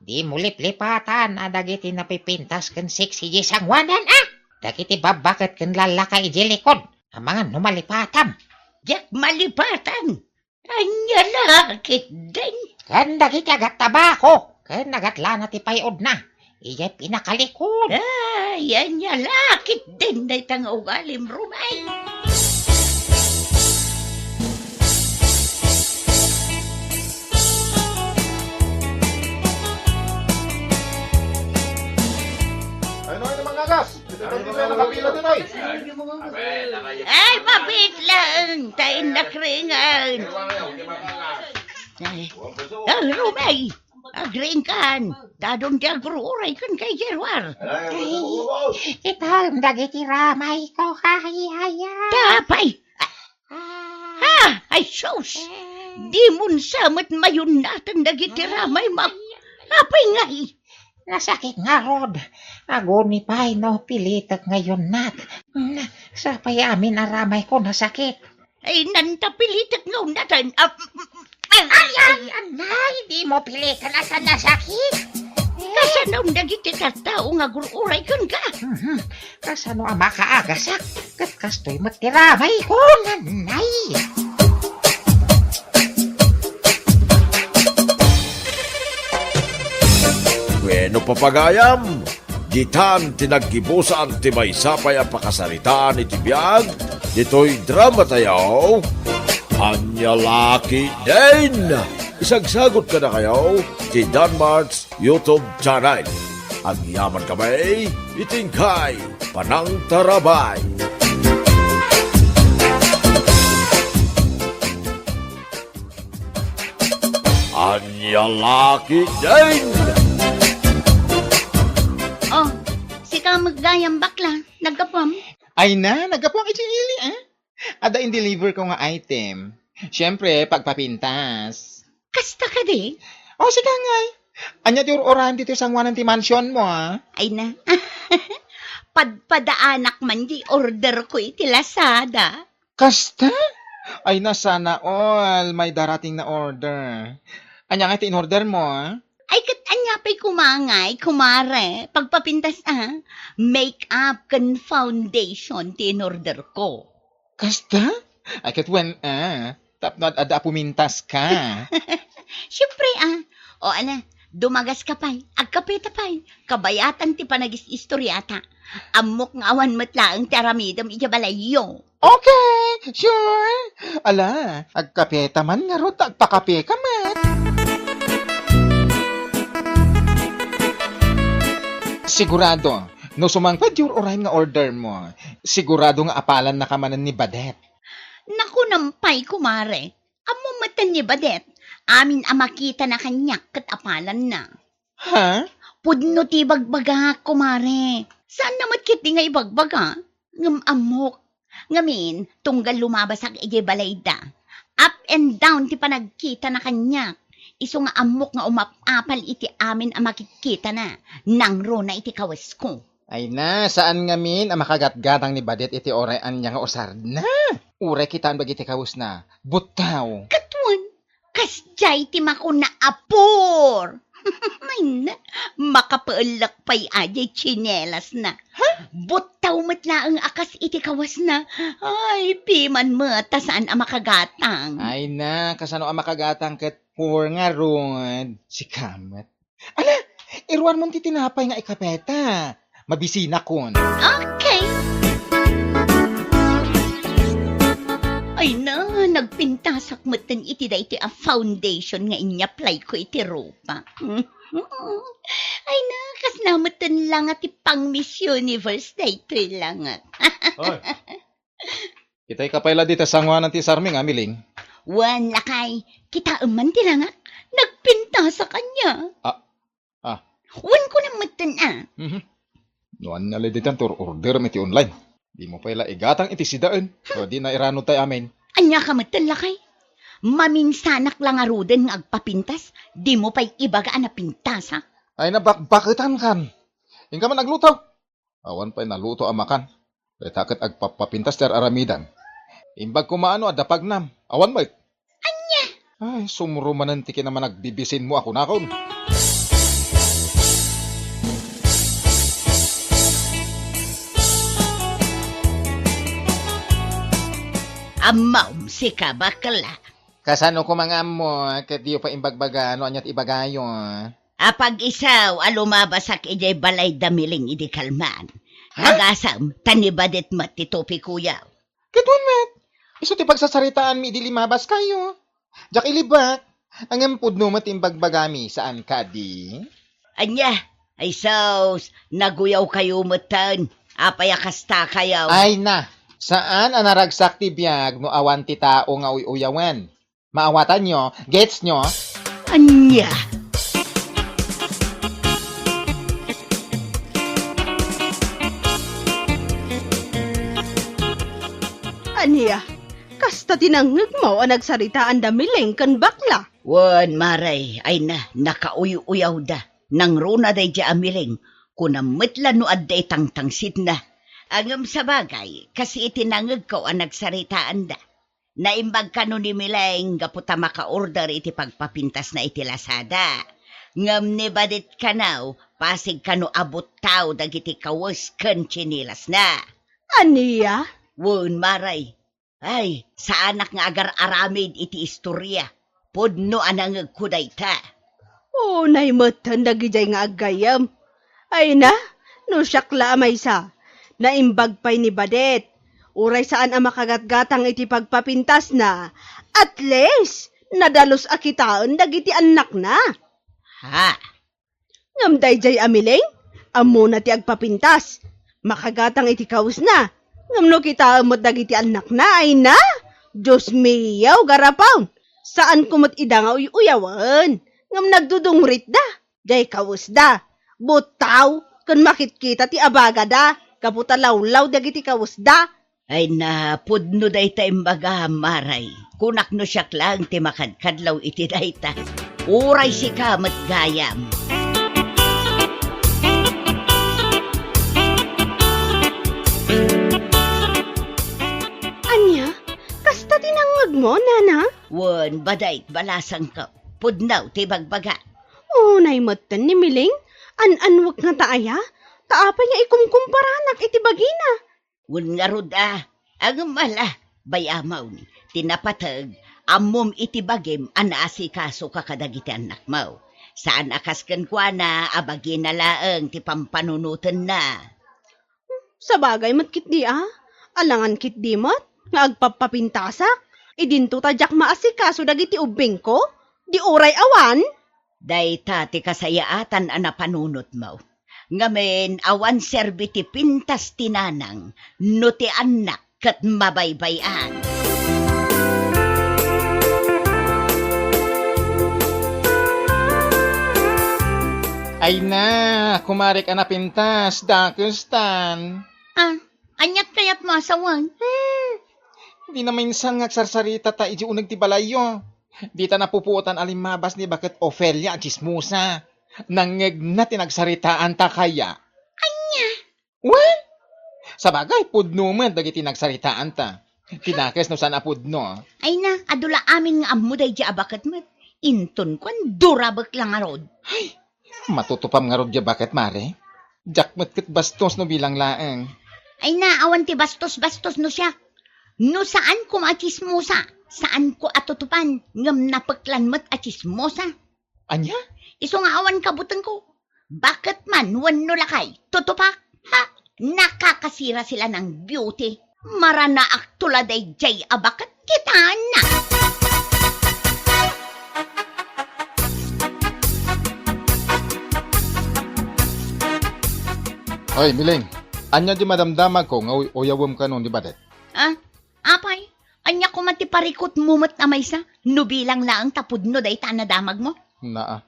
Dimo liplipatan a dagiti napipintas ken sexy idiay sangoanan, ah! Dagiti babba ket ken lallaka idiay likod, amangan no malipatam. Diak malipatan. Ania la ketdin? Ken dagiti agattabako ken agatlana ti pay-odna idiay pinakalikod. Ay, ania la ketdin dayta nga ugalim, Romay? Ay, no, ay, mangagas! Ito yung pamilya, nakapila din, ay! Ay, mabit lang! Tayo nakringan! Ay, ay, Romay! Agriingkan! Dadon ti agruray kan kay Gerwar! Ay, itam dagiti ramay ko, ay, ay, ay! Tapay! Ah. Ha! Ay, sus! Dimon sa met mayunnaten dagiti ramay mo. Apay ngay? Nasakit ngarud. Aguni pay no pilitek nga yunnat. Hmm, sapay amin a ramayko nasakit. Ay, nanta pilitek nga unatan. Ah, mm, mm, Ay, ay, anay, dimo pilitan a saan a sakit. Kasano dagiti tattao nga agur-uray kenka? Mhm. Kasano a makaagasak? Ket kastoy met ti rabayko, nanay. Bueno, papagayam, ditan ti naggibusan ti maysa pay a pakasaritaan iti biag ditoy dramatayo, Ania La Ketdin. Isagsagut kadakayo ti Danmart's YouTube channel. Agyaman kami iti inkay panangtarabay. Ania La Ketdin! Oh, sika met gayam, bakla. Naggapuam? Ay na, naggapuak iti ili, ah. Adda in-deliver ko nga item. Siyempre, pagpapintas. Kasta kadi? Oh, sika ngay. Ania ti ur-uran ditoy sangoanan ti mansion mo, ah? Ay na. Padpadaanak man di order ko iti Lazada. Kasta? Ay na, sana all may darating na order. Ania nga ti in-order mo, ah? Ay, ket ania pay kumangay, kumare, pagpapintas, ah? Makeup ken foundation ti in-order ko. Kasta? Ay, ket wen, ah, tapno ad-adda a pumintas ka. Siyempre, ah. O, ala, dumagas ka pay, agkape ta pay, kabayatan ti panagis-istoriata. Ammok nga awan met laeng ti aramidem idiay balayyo. Okay, sure. Ala, agkape ta man ngarud, agpakape ka met. Sigurado, no sumangpet ti ur-uray nga order mo, sigurado nga apalan na ka manen ni Badet. Naku, nampay, kumare. Ammo met ni Badet, amin a makitana kaniak ket apalanna. Ha? Pudno ti ibagbagak, kumare. Saanna met ketdi nga ibagbaga? Ngem ammok. Ngamin, tunggal lumabasak idiay balayda, up and down ti panagkitana kaniak. Isu nga ammok nga umap-apal iti amin a makitkitana, nangruna iti kawesko. Ay na, saan ngamin a makagatgatang ni Badet iti uray ania nga usarna. Uray kitaan dagiti kawesna, buttaw. Ket wen, kasdiay ti makuna a pur. Ay na, makapaellak pay a diay tsinelasna. Ha? Buttaw met laeng a kas iti kawesna. Ay, piman met ta saan a makagatang. Ay na, kasano a makagatang ket pur ngarud? Sika met. Ala, iruarmon ti tinapay nga ikapeta. Mabisinakon. Okay. Ay na, nagpintasak metten iti daytoy a foundation nga inyaplayko iti rupa. Ay na, kasna metten la nga ti pang Miss Universe daytoy la nga. Oy. Kitay ka pay la dita sangoanan ti sarmi nga miling. Wen, lakay, kitaem man ti langak. Nagpintasak ania. Ah, ah. Wen, kunam metten a. Mhm. No ania la ditan ti ur-orderem iti online. Dimo pay la igatang iti sidaen. No di na iranod tay amin. Ania ka metten, lakay? Maminsanak la ngaruden nga agpapintas, dimo pay ibaga a napintasak. Ay, nabakbaketan kan. Inka man agluto. Awan pay naluto a makan. Dayta ket agpappapintas ti ar-aramidem. Imbag koma no adda pagnam. Awan met. Ania? Ay, sumro manen ti kinamanagbibisinmo a kunakon. Ammom, sika, bakla. Kasano koma nga ammo, ket diyo pay imbagbaga no ania ti ibagayo? Apag-isu a lumabasak idiay balay da Miling idi kalman. Ha? Agasem, ta ni Badet met ti topikoyo. Ket wen met, isu ti pagsasaritaanmi idi limabaskayo. Diak ilibak, ngem pudno met ti imbagbagami, saan kadi? Ania? Ay sus, naguyawkayo metten. Apay a kastakayo? Ay na, saan a naragsak ti biag no awan ti tao nga uy-uyawen. Maawatanyo? Getsnyo? Ania? Ania? Kasta ti nangngegmo a nagsaritaan da Miling ken bakla? Wen, mare, ay na, nakauy-uyawda. Nangruna daydiay a Miling, kunam met la no adda itangtangsitna. Ngem sabagay, kas iti nangngegko a nagsaritaanda. Naimbag kano ni Mileng gapu ta maka-order iti pagpapintasna iti Lazada. Ngem ni Badet kano, pasig kano a buttaw dagiti kawes ken tsinelasna. Ania? Wen, Mare. Ay, saanak nga agar-aramid iti istoria. Pudno a nangngegko dayta. Unay metten dagidiay nga aggayyem. Ay na, no siak la a maysa, naimbag pay ni Badet. Uray saan a makagatgatang iti pagpapintasna, at least, nadalus a kitaen dagiti annakna. Ha? Ngem daydiay a Mileng, ammona ti agpapintas. Makagatang iti kawesna. Ngem no kitaem met dagiti annakna, ay na! Dios mio, garapaw! Saanko met ida nga uy-uyawen. Ngem nagdudungritda. Diay kawesda. Buttaw, ken makitkita ti abagada, gapu ta lawlaw dagiti kawesda. Ay na, pudno dayta imbagam, Mare. Kunak no siak laeng ti makadkadlaw iti dayta. Uray sika met gayam. Ania? Kasta ti nangngegmo, nana? Wen, Badet, balasangko. Pudno ti bagbaga. Unay metten ni Mileng, an-anwek ngata aya? Ta apay nga ikumkumparanak iti bagina? Wen ngarud a, ngem ala, bay-amon, ti napateg, ammom iti bagim a naasikasoka kadagiti annakmo. Saan a kas kenkuana a bagina laeng ti pampanunotenna. Sabagay met ketdi a, alangan ketdi met nga agpappapintasak. Idinto ta diak maasikaso dagiti ubbingko, di uray awan. Dayta ti kasayaatan a napanunotmo. Ngamin, awan serbi ti pintas ti nanang no ti annak ket mabaybay-an. Ay na, kumarek a napintas, dakestan. Ah, aniat kayatmo a sawen? Hmm, di na minsan nga agsarsarita ta idi uneg ti balayyo. Dita napupuotan a limmabas ni Baket Ofelia a tsismosa. Nangngegna ti nagsaritaanta kaya. Ania? Wen, sabagay, pudno met dagiti nagsaritaanta. Ti dakes no saan a pudno. Ay na, adu la amin nga ammo daydi a baket met. Inton kuan, durabek la ngarud. Ay, matutupam ngarud diay baket, Mare? Diak met ket bastos no bilang laeng. Ay na, awan ti bastos-bastos no siak. No saan koma a tsismosa, saanko a tutupan, ngem napeklan met a tsismosa. Ania? Isu nga awan kabutenko. Baket man wenno lakay, tutupak? Ha? Nakakasira sila ng beauty. Maranaakto la daydiay a baket, kitaenna. Ay, Mileng, ania di madamdamagko nga uy-uyawem kano ni Badet? Ah, apay, ania koma ti parikutmo met a maysa no bilang laeng ta pudno dayta a nadamagmo? Naa.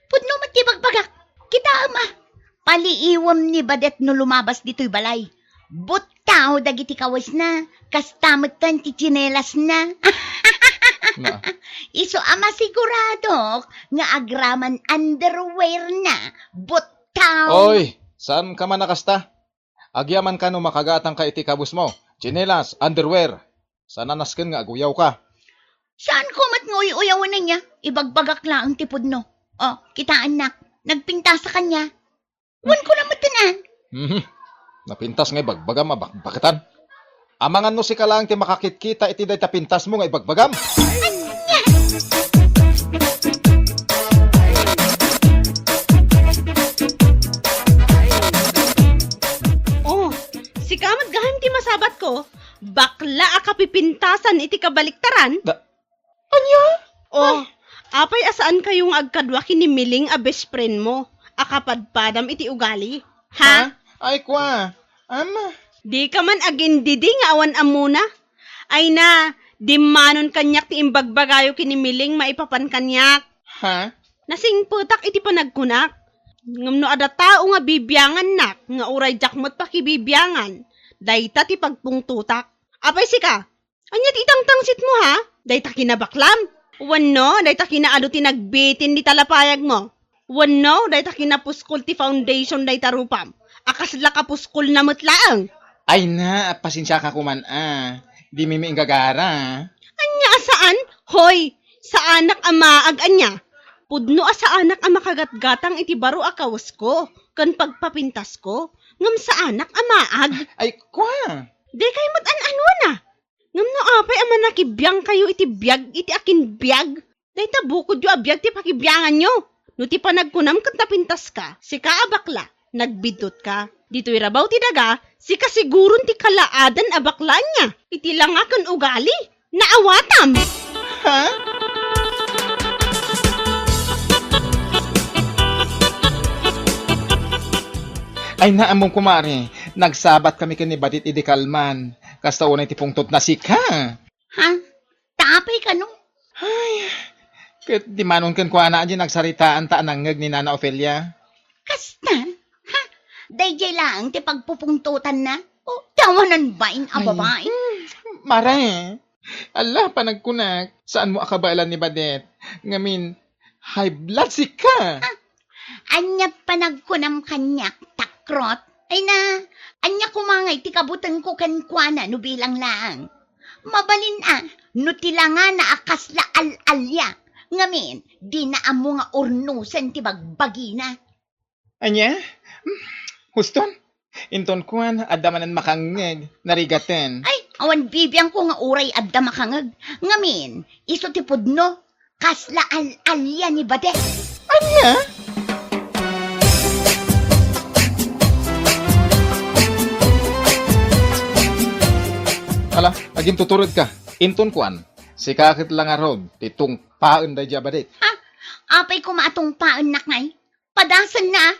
Pudno met ti bagbagak. Kitaem a, paliiwem ni Badet no lumabas ditoy balay. Buttaw dagiti kawesna, kasta metten ti tsinelasna. Na. Isu a masiguradok nga agraman underwear na. Buttaw. Oy, saan ka man a kasta? Agyaman ka no makagatang ka iti kabusmo, tsinelas, underwear. Sana nasken nga aguyawka. Saanko met nga uy-uyawen ania? Ibagbagak laeng ti pudno. O, kitaennak. Nagpintasak ania? Wen ko na met ti naan. Mhm. Napintas nga ibagbagam a bakbaketan. Amangan no sika laeng ti makakitkita iti dayta pintasmo nga ibagbagam. Oh, sika met gayam ti masabatko, bakla a kapipintasan iti kabaliktaran. Da-, Ania? Oh, apay a saan kayo nga agkadua ken ni Miling a best friend mo, a kapadpadam iti ugali? Ha? Ha? Ay, kwa. Ama. Di ka man agindidi nga awan ammona. Ay na, dimmanon kaniak ti imbagbagayo ken ni Miling maipapan kaniak. Ha? Nasingpetak iti panagkunak. Ngem no adda tao nga bibiangannak, nga uray diak met pakibibiangan, dayta ti pagpungtotak. Apay sika, ania ti itangtangsitmo, ha? Dayta kinabaklam? Wenno, dayta kinaadu ti nagbitin ni talapayagmo? Wenno, dayta kinapuskol ti foundation dayta rupam? A kasla kapuskol na met laeng? Ay na, pasensiaka koman a. Di mi inggagara. Hoy, saanak a maag ania. Pudno a saanak a makagatgatang iti baro a kawesko ken pagpapintasko, ngem saanak a maag. Ay, kua! Dikay met an-anuana. Ngem no apay a manakibiangkayo iti biag iti akinbiag, dayta bukodyo a biag ti pakibianganyo. No ti panagkunam ket napintaska, sika a bakla, nagbiddutka. Ditoy rabaw ti daga, sika siguron ti kalaadan a bakla ania. Iti langa ken ugali, naawatam. Ha? Ay, naammo, kumare, nagsabat kami ken ni Badit idi kalman. Kasta unay ti pungtotna, sika. Ha? Ta apay kano? Ay, ket di manon kenkuana a di nagsaritaan ta a nangngeg ni Nana Ofelia. Kasta? Ha? Daydiay laeng ti pagpupungtotanna? O, ti awanan bain a babai? Hmm, mare, ala, panagkunak, saanmo a kabaelan ni Badet. Ngamin, high blood sika. Ha? Ania panagkunam kaniak, takrot? Ay na, ania koma ngay ti kabutengko kenkuana no bilang laeng? Mabalin a, no ti langana a kasla al-alia, ngamin, dina ammo nga urnosen ti bagbagina. Ania? Hmm, huston? Inton kuan, adda manen makangngeg, narigaten. Ay, awan bibiangko nga uray adda makangngeg. Ngamin, isu ti pudno, kasla al-alia ni Badet. Ania? Ala, agimtuturedka. Inton kuan, sika ket la ngarud ti tungpaen daydiay a Badet. Ha? Apay koma a tungpaennak ngay? Padasenna,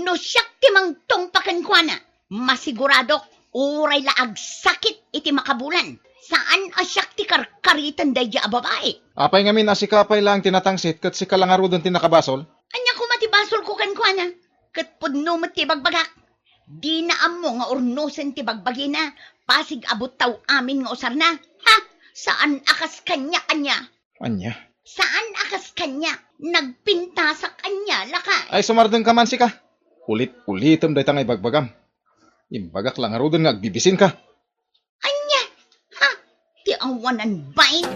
no siak ti mangtungpa kenkuana, masiguradok, uray la agsakit iti makabulan. Saan a siak ti karkariten daydiay a babai. Apay ngamin a sika pay laeng ti natangsit ket sika la ngaruden ti nakabasol? Ania koma ti basolko kenkuana? Ket pudno met ti ibagbagak. Dina ammo nga urnosen ti bagbagina, pasig a buttaw amin nga usarna. Ha? Saan a kas kaniak ania? Ania? Saan a kas kaniak, nagpintasak ania, lakay? Ay, sumardengka man sika. Ulit-ulitem dayta nga ibagbagam. Imbagak la ngaruden nga agbibisinka. Ania? Ha? Ti awanan bain?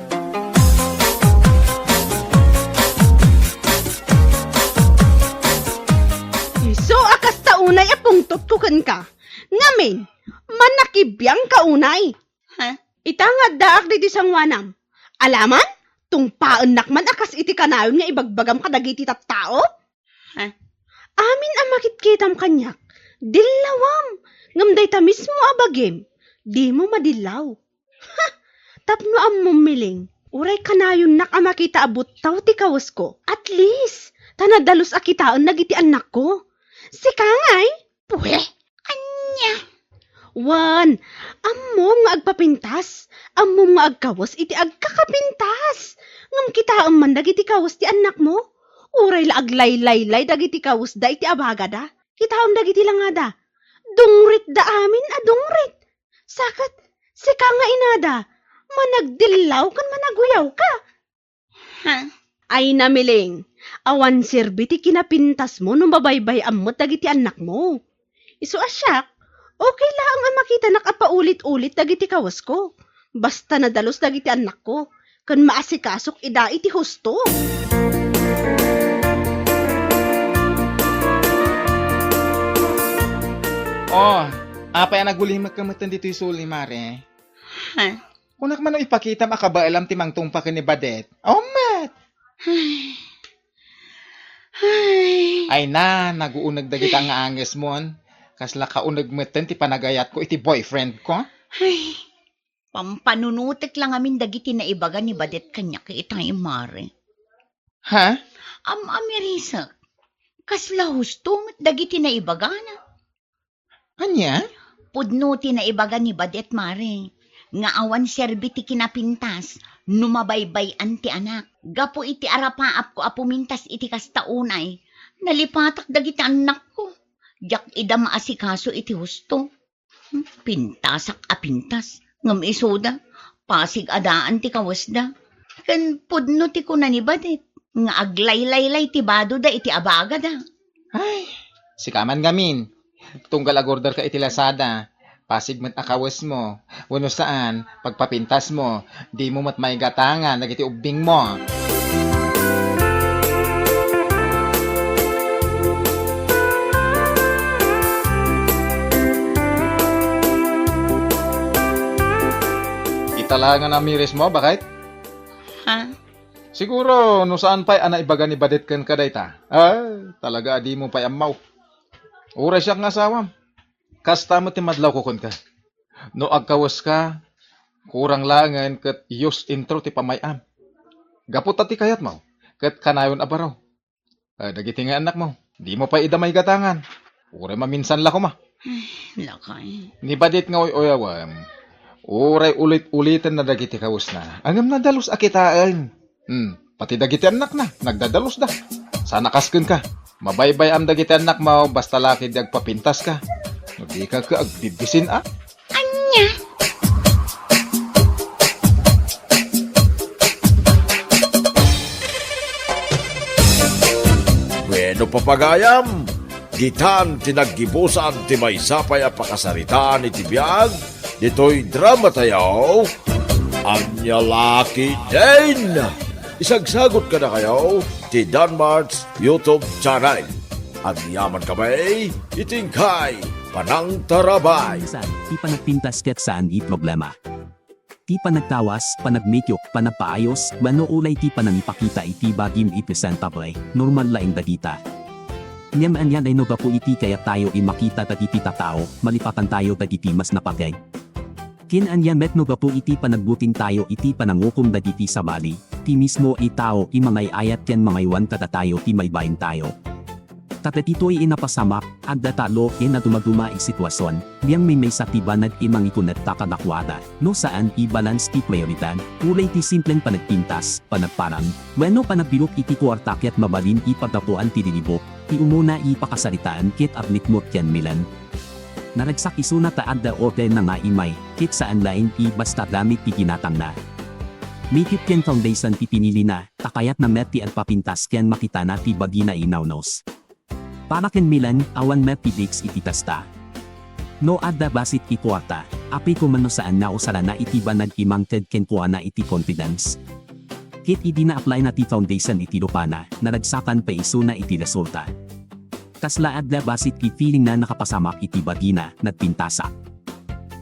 Isu a kasta unay a pungtotko kenka. Ngamin, manakibiangka unay. Ha? Ita nga addaak ditoy sangoanam. Alaman, tungpaennak man a kas iti kanayon nga ibagbagam kadagiti tattao? Ha? Amin a makitkitam kaniak, dillawam, ngem dayta mismo a bagim, dimo madillaw. Ha! Tapno ammom, Miling, uray kanayonnak a makita a buttaw ti kawesko, at least, ta nadalus a kitaen dagiti annakko. Sika ngay? Pue! Ania? Wen, ammom nga agpapintas, ammom nga agkawes iti agkakapintas. Ngem kitaem man dagiti kawes ti annakmo. Uray la aglaylaylay dagiti kawesda iti abagada. Kitaem dagiti langada. Dungritda amin a dungrit. Sa ket, sika nga inada, managdillaw ken managuyawka. Ha? Ay, Miling, awan serbi ti kinapintasmo no mabaybay-am met dagiti annakmo. Isu a siak, okay laeng a makitanak a paulit-ulit dagiti kawesko. Basta nadalus dagiti annakko, ken maasikasok ida iti husto. Oh, apay a nagulimekka metten ditoy suli, Mare? Ha? Kunak man no ipakitam a kabaelam ti mangtungpa ken ni Badet. Awan met! Ay. Ay. Ay na, naguuneg dagita nga angesmon. Kasla kauneg metten ti panagayatko iti boyfriendko. Ay. Pampanunotek la ngamin dagiti naibaga ni Badet kaniak itay, Mare. Ha? Am-amirisek. Kasla husto met dagiti naibagana. Ania? Pudno ti naibaga ni Badet, Mare, nga awan serbi ti kinapintas no mabaybay-an ti anak. Gapu iti arapaapko a pumintas iti kasta unay, nalipatak dagiti annakko. Diak ida maasikaso iti husto. Hmm, pintasak a pintas. Ngem isuda, pasig a daan ti kawesda. Ken pudno ti kuna ni Badet nga aglaylaylay ti badoda iti abagada. Ay, sika man ngamin. Tunggal agorderka iti Lazada, Pasig met a kawesmo, wenno saan, pagpapintasmo, dimo met maigatangan dagiti ubbingmo. Ita la nga namirismo, baket? Ha? Siguro, no saan pay a naibaga ni Badet kenka dayta. Ay, talaga a dimo pay ammo. Uray siak nga asawam. Kasta met ti madlawko kenka. No agkaweska, kurang laengen ket use intro ti pamay-am. Gapu ta ti kayatmo, ket kanayon a baro. Eh, dagiti nga annakmo, dimo pay ida maigatangan. Uray maminsan la koma. Ay, lakay. Ni Badet nga uy-uyawem, uray ulit-uliten na dagiti kawesna. Ngem nadalus a kitaen. Hmm, pati dagiti annakna, nagdadalus da. Sana kas kenka. Mabaybay-am dagiti annakmo, basta la ketdi agpapintaska. No di ka, ka agbibisin a. Ania? Bueno, papagayam, ditan ti naggibusan ti maysa pay a pakasaritaan iti biag ditoy drama tayo, Ania La Ketdin. Isagsagot kadakayo ti Danmart's YouTube channel. Agyaman kami iti inkay panangtarabay. Minsan, ti panagpintas ket saan a problema. Ti panagtawas, panagmake-up, panagpaayos, wenno uray ti panangipakita iti bagim i presentable, normal laeng dagita. Ngem ania ngay no gapu iti kayat tayo a makita dagiti tattao, malipatan tayo dagiti mas napateg? Ken ania met no gapu iti panagbuting tayo iti panangukom dagiti sabali, ti mismo a tao a mangay-ayat ken mangaywan kadatayo ti maibain tayo? Ta dagitoy a napasamak, adda tallo a dumaduma a sitwasion, ngem maymaysa ti banag a mangikonekta kadakuada, no saan a balance ti prioridad, uray ti simplen panagpintas, panagparang, wenno panagbilog iti kuarta ket mabalin a paggapuan ti lilibuk, ti umuna a pakasaritaan ket aglikmut ken Milan. Naragsak isuna ta adda order na nga immay, ket saan laeng a basta gamit ti ginatangna. Make-up ken foundation ti pinilina, ta kayatna met ti agpapintas ken makitana ti bagina a naunos. Para ken Milan, awan met ti diks iti kasta. No adda bassit a kuarta, apay koma no saan a usarana iti banag a mangted kenkuana iti confidence. Ket idi na-apply-na ti foundation iti lupana, naragsakan pay isuna iti resulta. Kasla adda bassit a feeling a nakapasamak iti bagina, nagpintasak.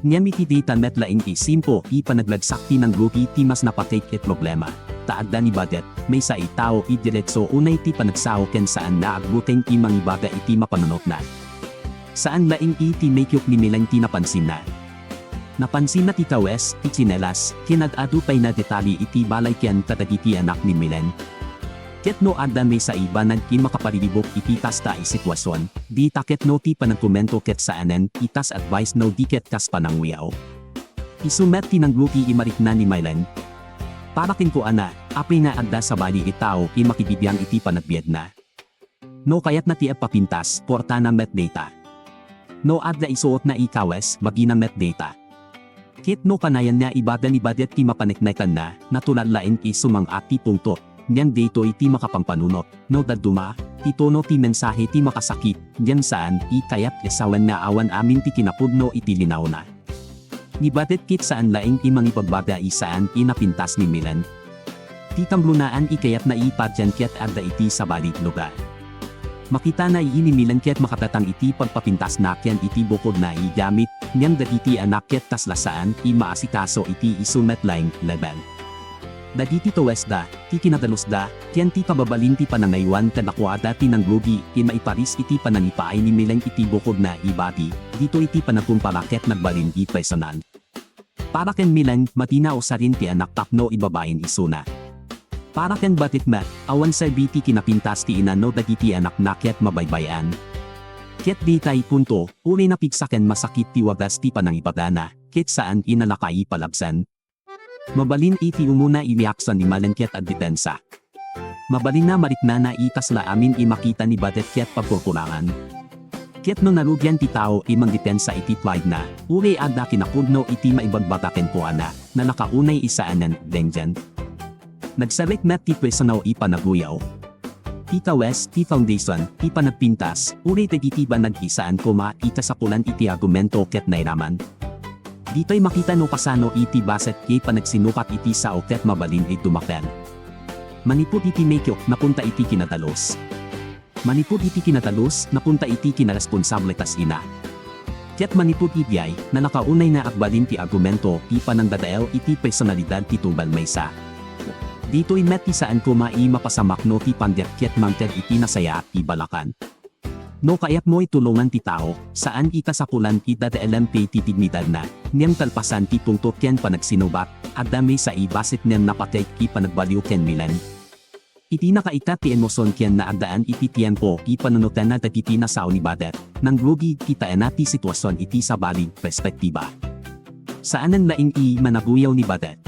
Ngem iti dayta met laeng a simple a panagragsak ti nangrugi ti mas napateg a problema. Ta adda ni Badet, maysa a tao a diretso unay ti panagsao ken saan a agbuting a mangibaga iti mapanunotna. Saan laeng a ti make-up ni Milan ti napansinna. Napansinna ti kawes, ti tsinelas, ken ad-adu pay a detalye iti balay ken kadagiti anak ni Milan. Ket no adda maysa a banag a makaparilibuk iti kasta a sitwasion, dayta ket no ti panagkomento ket saanen a kas advice no di ket kas pananguyaw. Isu met ti nangrugi a marikna ni Milan. Para kenkuana, apay a adda sabali a tao a makibibiang iti panagbiagna. No kayatna ti agpapintas, kuartana met dayta. No adda isuotna a kawes, bagina met dayta. Ket no kanayanna a ibaga ni Badet ti mapaneknekanna, natural laeng a sumang-at ti punto. Ngem daytoy ti makapangpanunot. No dadduma, ti tono ti mensahe ti makasakit, ngem saan a kayat a sawen nga awan amin ti kinapudno iti linawna. Ni Badet ket saan laeng a mangibagbaga a saan a napintas ni Milan. Ti kamlunaan a kayatna a padian ket adda iti sabali a lugar. Makitana a ni Milan ket makadatang iti pagpapintasna ken iti bukodna a gamit, ngem dagiti anak ket kasla saan a maasikaso iti isu met laeng a level. Dagiti kawesda, ti kinadalusda, ken ti kababalin ti panangaywan kadakuada ti nangrugi a maiparis iti panangipaay ni Milan iti bukodna a bati, ditoy ti panagkumpara ket nagbalin a personal. Para ken Milan, madi a usarin ti anak tapno ibabain isuna. Para ken Badet met, awan serbi ti kinapintas ti ina no dagiti anakna ket mabaybay-an. Ket daytay punto, uray napigsa ken masakit ti wagas ti panangibagana, ket saan a nalaka a palabsan. Mabalin a ti umuna a reaksyon ni Milan ket agdepensa. Mabalin a mariknana a kasla amin a makita ni Badet ket pagkurkurangan. Ket no narugian ti tao a mangdepensa iti pride-na, uray adda kinapudno iti maibagbaga kenkuana, nalaka unay a saanen, denggen. Nagsarek met ti personal a panaguyaw. ti kawes, ti foundation, ti panagpintas, uray dagiti banag ti saan koma ikasapulan iti argumento ket nairaman. Ditoy makita no kasano iti bassit ket panagsinukat iti sao ket mabalin a dumakel. Manipud iti medio, napunta iti kinadalus. Manipud iti kinadalus, napunta iti kinaresponsable ti ina. Ket manipud idiay, nalaka unay nga agbalin ti argumento, ti panangdadael iti personalidad ti tunggal maysa. Ditoy met ti saan koma a mapasamak no ti pandiak ket mangted iti nasayaat a balakan. No kayatmo a tulongan ti tao, saan a kasapulan a dadaelem ti dignidadna, ngem kalpasan ti punto ken panagsinukat, adda maysa a bassit ngem napateg a panagbaliw ken milen. Iti nakaita ti emosion ken naaddaan iti tiempo a panunotenna dagiti nasao ni Badet, nangrugi, kitaenna ti situasion iti sabali, perspektiba. Saanen laeng a managuyaw ni Badet.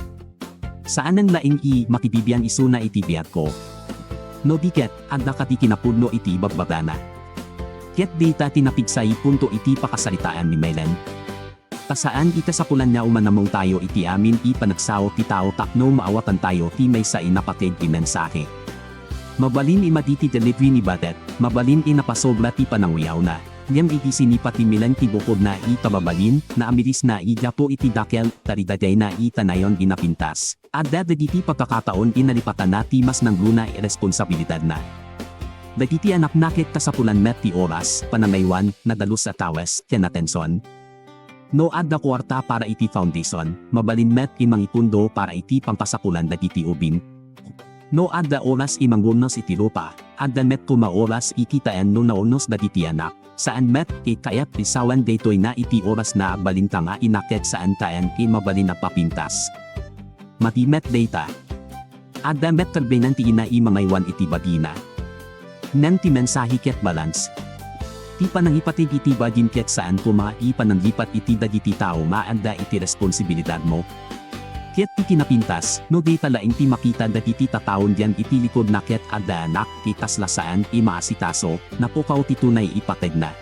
Saanen laeng a makibibiang isuna iti biagko. No di ket, adda kadi kinapudno iti ibagbagana. Ket dayta ti napigsa a punto iti pakasaritaan ni Mailen. Ta saan a kasapulan nga umanamongtayo iti amin a panagsao ti tao tapno maawatantayo ti maysa a napateg a mensahe. Mabalin a madi ti delivery ni Badet, mabalin a napasobra ti pananguyawna, ngem idi sinipa ti milen ti bukodna a kababalin, naamirisna a gapu iti dakel, ta adda dayta a kanayon a napintas. Adda dagiti pagkakataon a nalipatanna ti mas nangruna a responsabilidadna. Dagiti anakna ket kasapulan met ti oras, panangaywan, nadalus a kawes, ken atension. No adda kuarta para iti foundation, mabalin met a mangipundo para iti pangkasapulan dagiti ubing. No adda oras a mangurnos iti lupa, adda met koma oras a kitaen no naurnos dagiti anak. Saan met a kayat a sawen daytoy nga iti orasna agbalinka nga ina ket saan taen a mabalin a papintas. Madi met dayta. Adda met kalbanan ti ina a mangaywan iti bagina. Ngem ti mensahe ket balance. Ti panangipateg iti bagim ket saan koma a pananglipat iti dagiti tao nga adda iti responsibilidadmo. Ket ti kinapintas, no dayta laeng ti makita dagiti tataon diay iti likudna ket adda anak, ti kasla saan a maasikaso, napukaw ti tunay a pategna.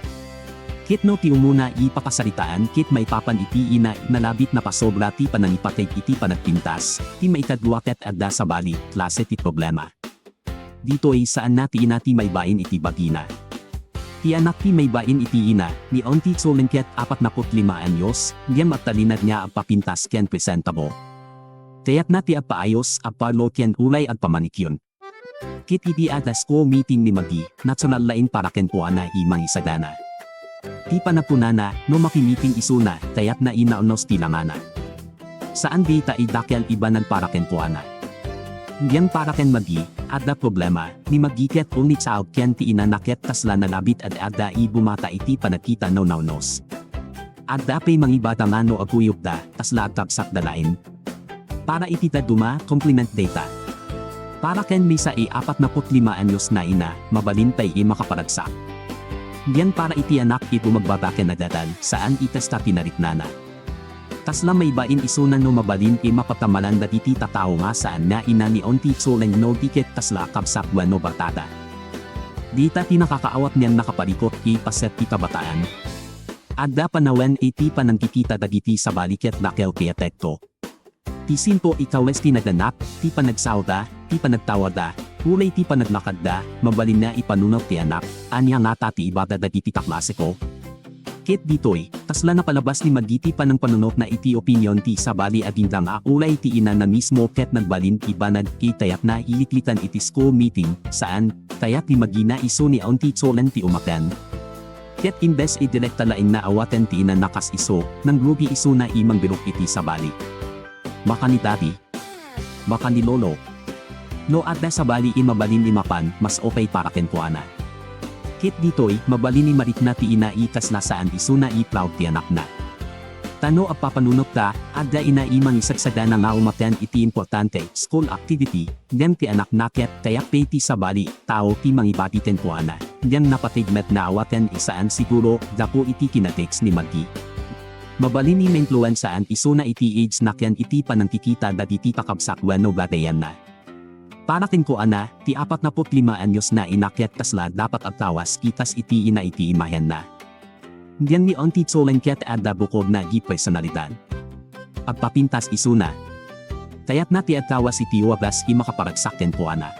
Ket no ti umuna a pakasaritaan ket maipapan iti ina, nalabit napasobra ti panangipateg iti panagpintas, ti maikadua ket adda sabali, klase ti problema. Ditoy saanna ti ina ti maibain iti bagina. Ti anak ti maibain iti ina, ni Auntie Chuleng ket apatnaputlima anyos, ngem agtalinaed nga agpapintas ken presentable. Kayatna ti agpaayos, agparlor ken uray agpamanicure. Ket idi adda school meeting ni Maggie, natural laeng para kenkuana a mangisagana. Ti panagkunana, no makimiting isuna, kayatna a naurnos ti langana. Saan dayta a dakel a banag para kenkuana. Ngem para ken Maggie, adda problema, ni Maggie ket only child ken ti inana ket kasla nalabit a adda a bumata iti panagkita no naurnos. Adda pay mangibata nga no agkuyogda, kasla agkabsatda laeng. Para iti dadduma, compliment dayta. Para ken maysa a apatnaputlima anyos nga ina, mabalin pay a makaparagsak. Ngem para iti anak a bumagbaga ken nagdadal, saan a kasta ti nariknana. Kasla maibain isuna no mabalin a mapagtamalan dagiti tatawo nga saan nga ina ni Auntie Chuleng no di ket kasla kabsat wenno barkada. Dayta ti nakakaawat ngem nakaparikut a paset ti kabataan. Adda panawen iti panangkikita dagiti sabali ket dakel ti epekto. Ti simple a kawes ti naganak, ti panagsaoda, ti panagtawarda, uray ti panaglakadda, mabalin nga ipanunot ti anak, ania ngata ti ibagada dagiti kaklaseko? Ket ditoy, kasla napalabas ni Maggie ti panangpanunotna iti opinion ti sabali agingga nga uray ti inana mismo ket nagbalin a banag a kayatna a liklikan iti school meeting, saan, kayat ni Maggie nga isu ni Auntie Chuleng ti umaten. Ket imbes a direkta laeng nga awaten ti inana kas isu, nangrugi isuna a mangbirok iti sabali. Baka ni daddy. Baka ni lolo. No adda sabali a mabalin a mapan, mas okay para kenkuana. Ket ditoy, mabalin a marikna ti ina a kasla saan isuna a proud ti anakna. Ta no agpapanunotta, adda ina a mangisagsagana nga umaten iti importante, school activity, ngem ti anakna ket kayat pay ti sabali, tao ti mangibati kenkuana, ngem napateg met nga awaten a saan siguro, gapu iti kina-text ni Maggie. Mabalin a mainfluensaan isuna iti age na ken iti panangkikita dagiti kakabsat wenno gagayanna. Para kenkuana, ti apatnaputlima anyos nga ina ket kasla dapat agtawas itas iti ina iti imahenna. Ngem ni Auntie Chuleng ket adda bukod nga personalidad. Agpapintas isuna. Kayatna ti agtawas iti wagas a makaparagsak kenkuana.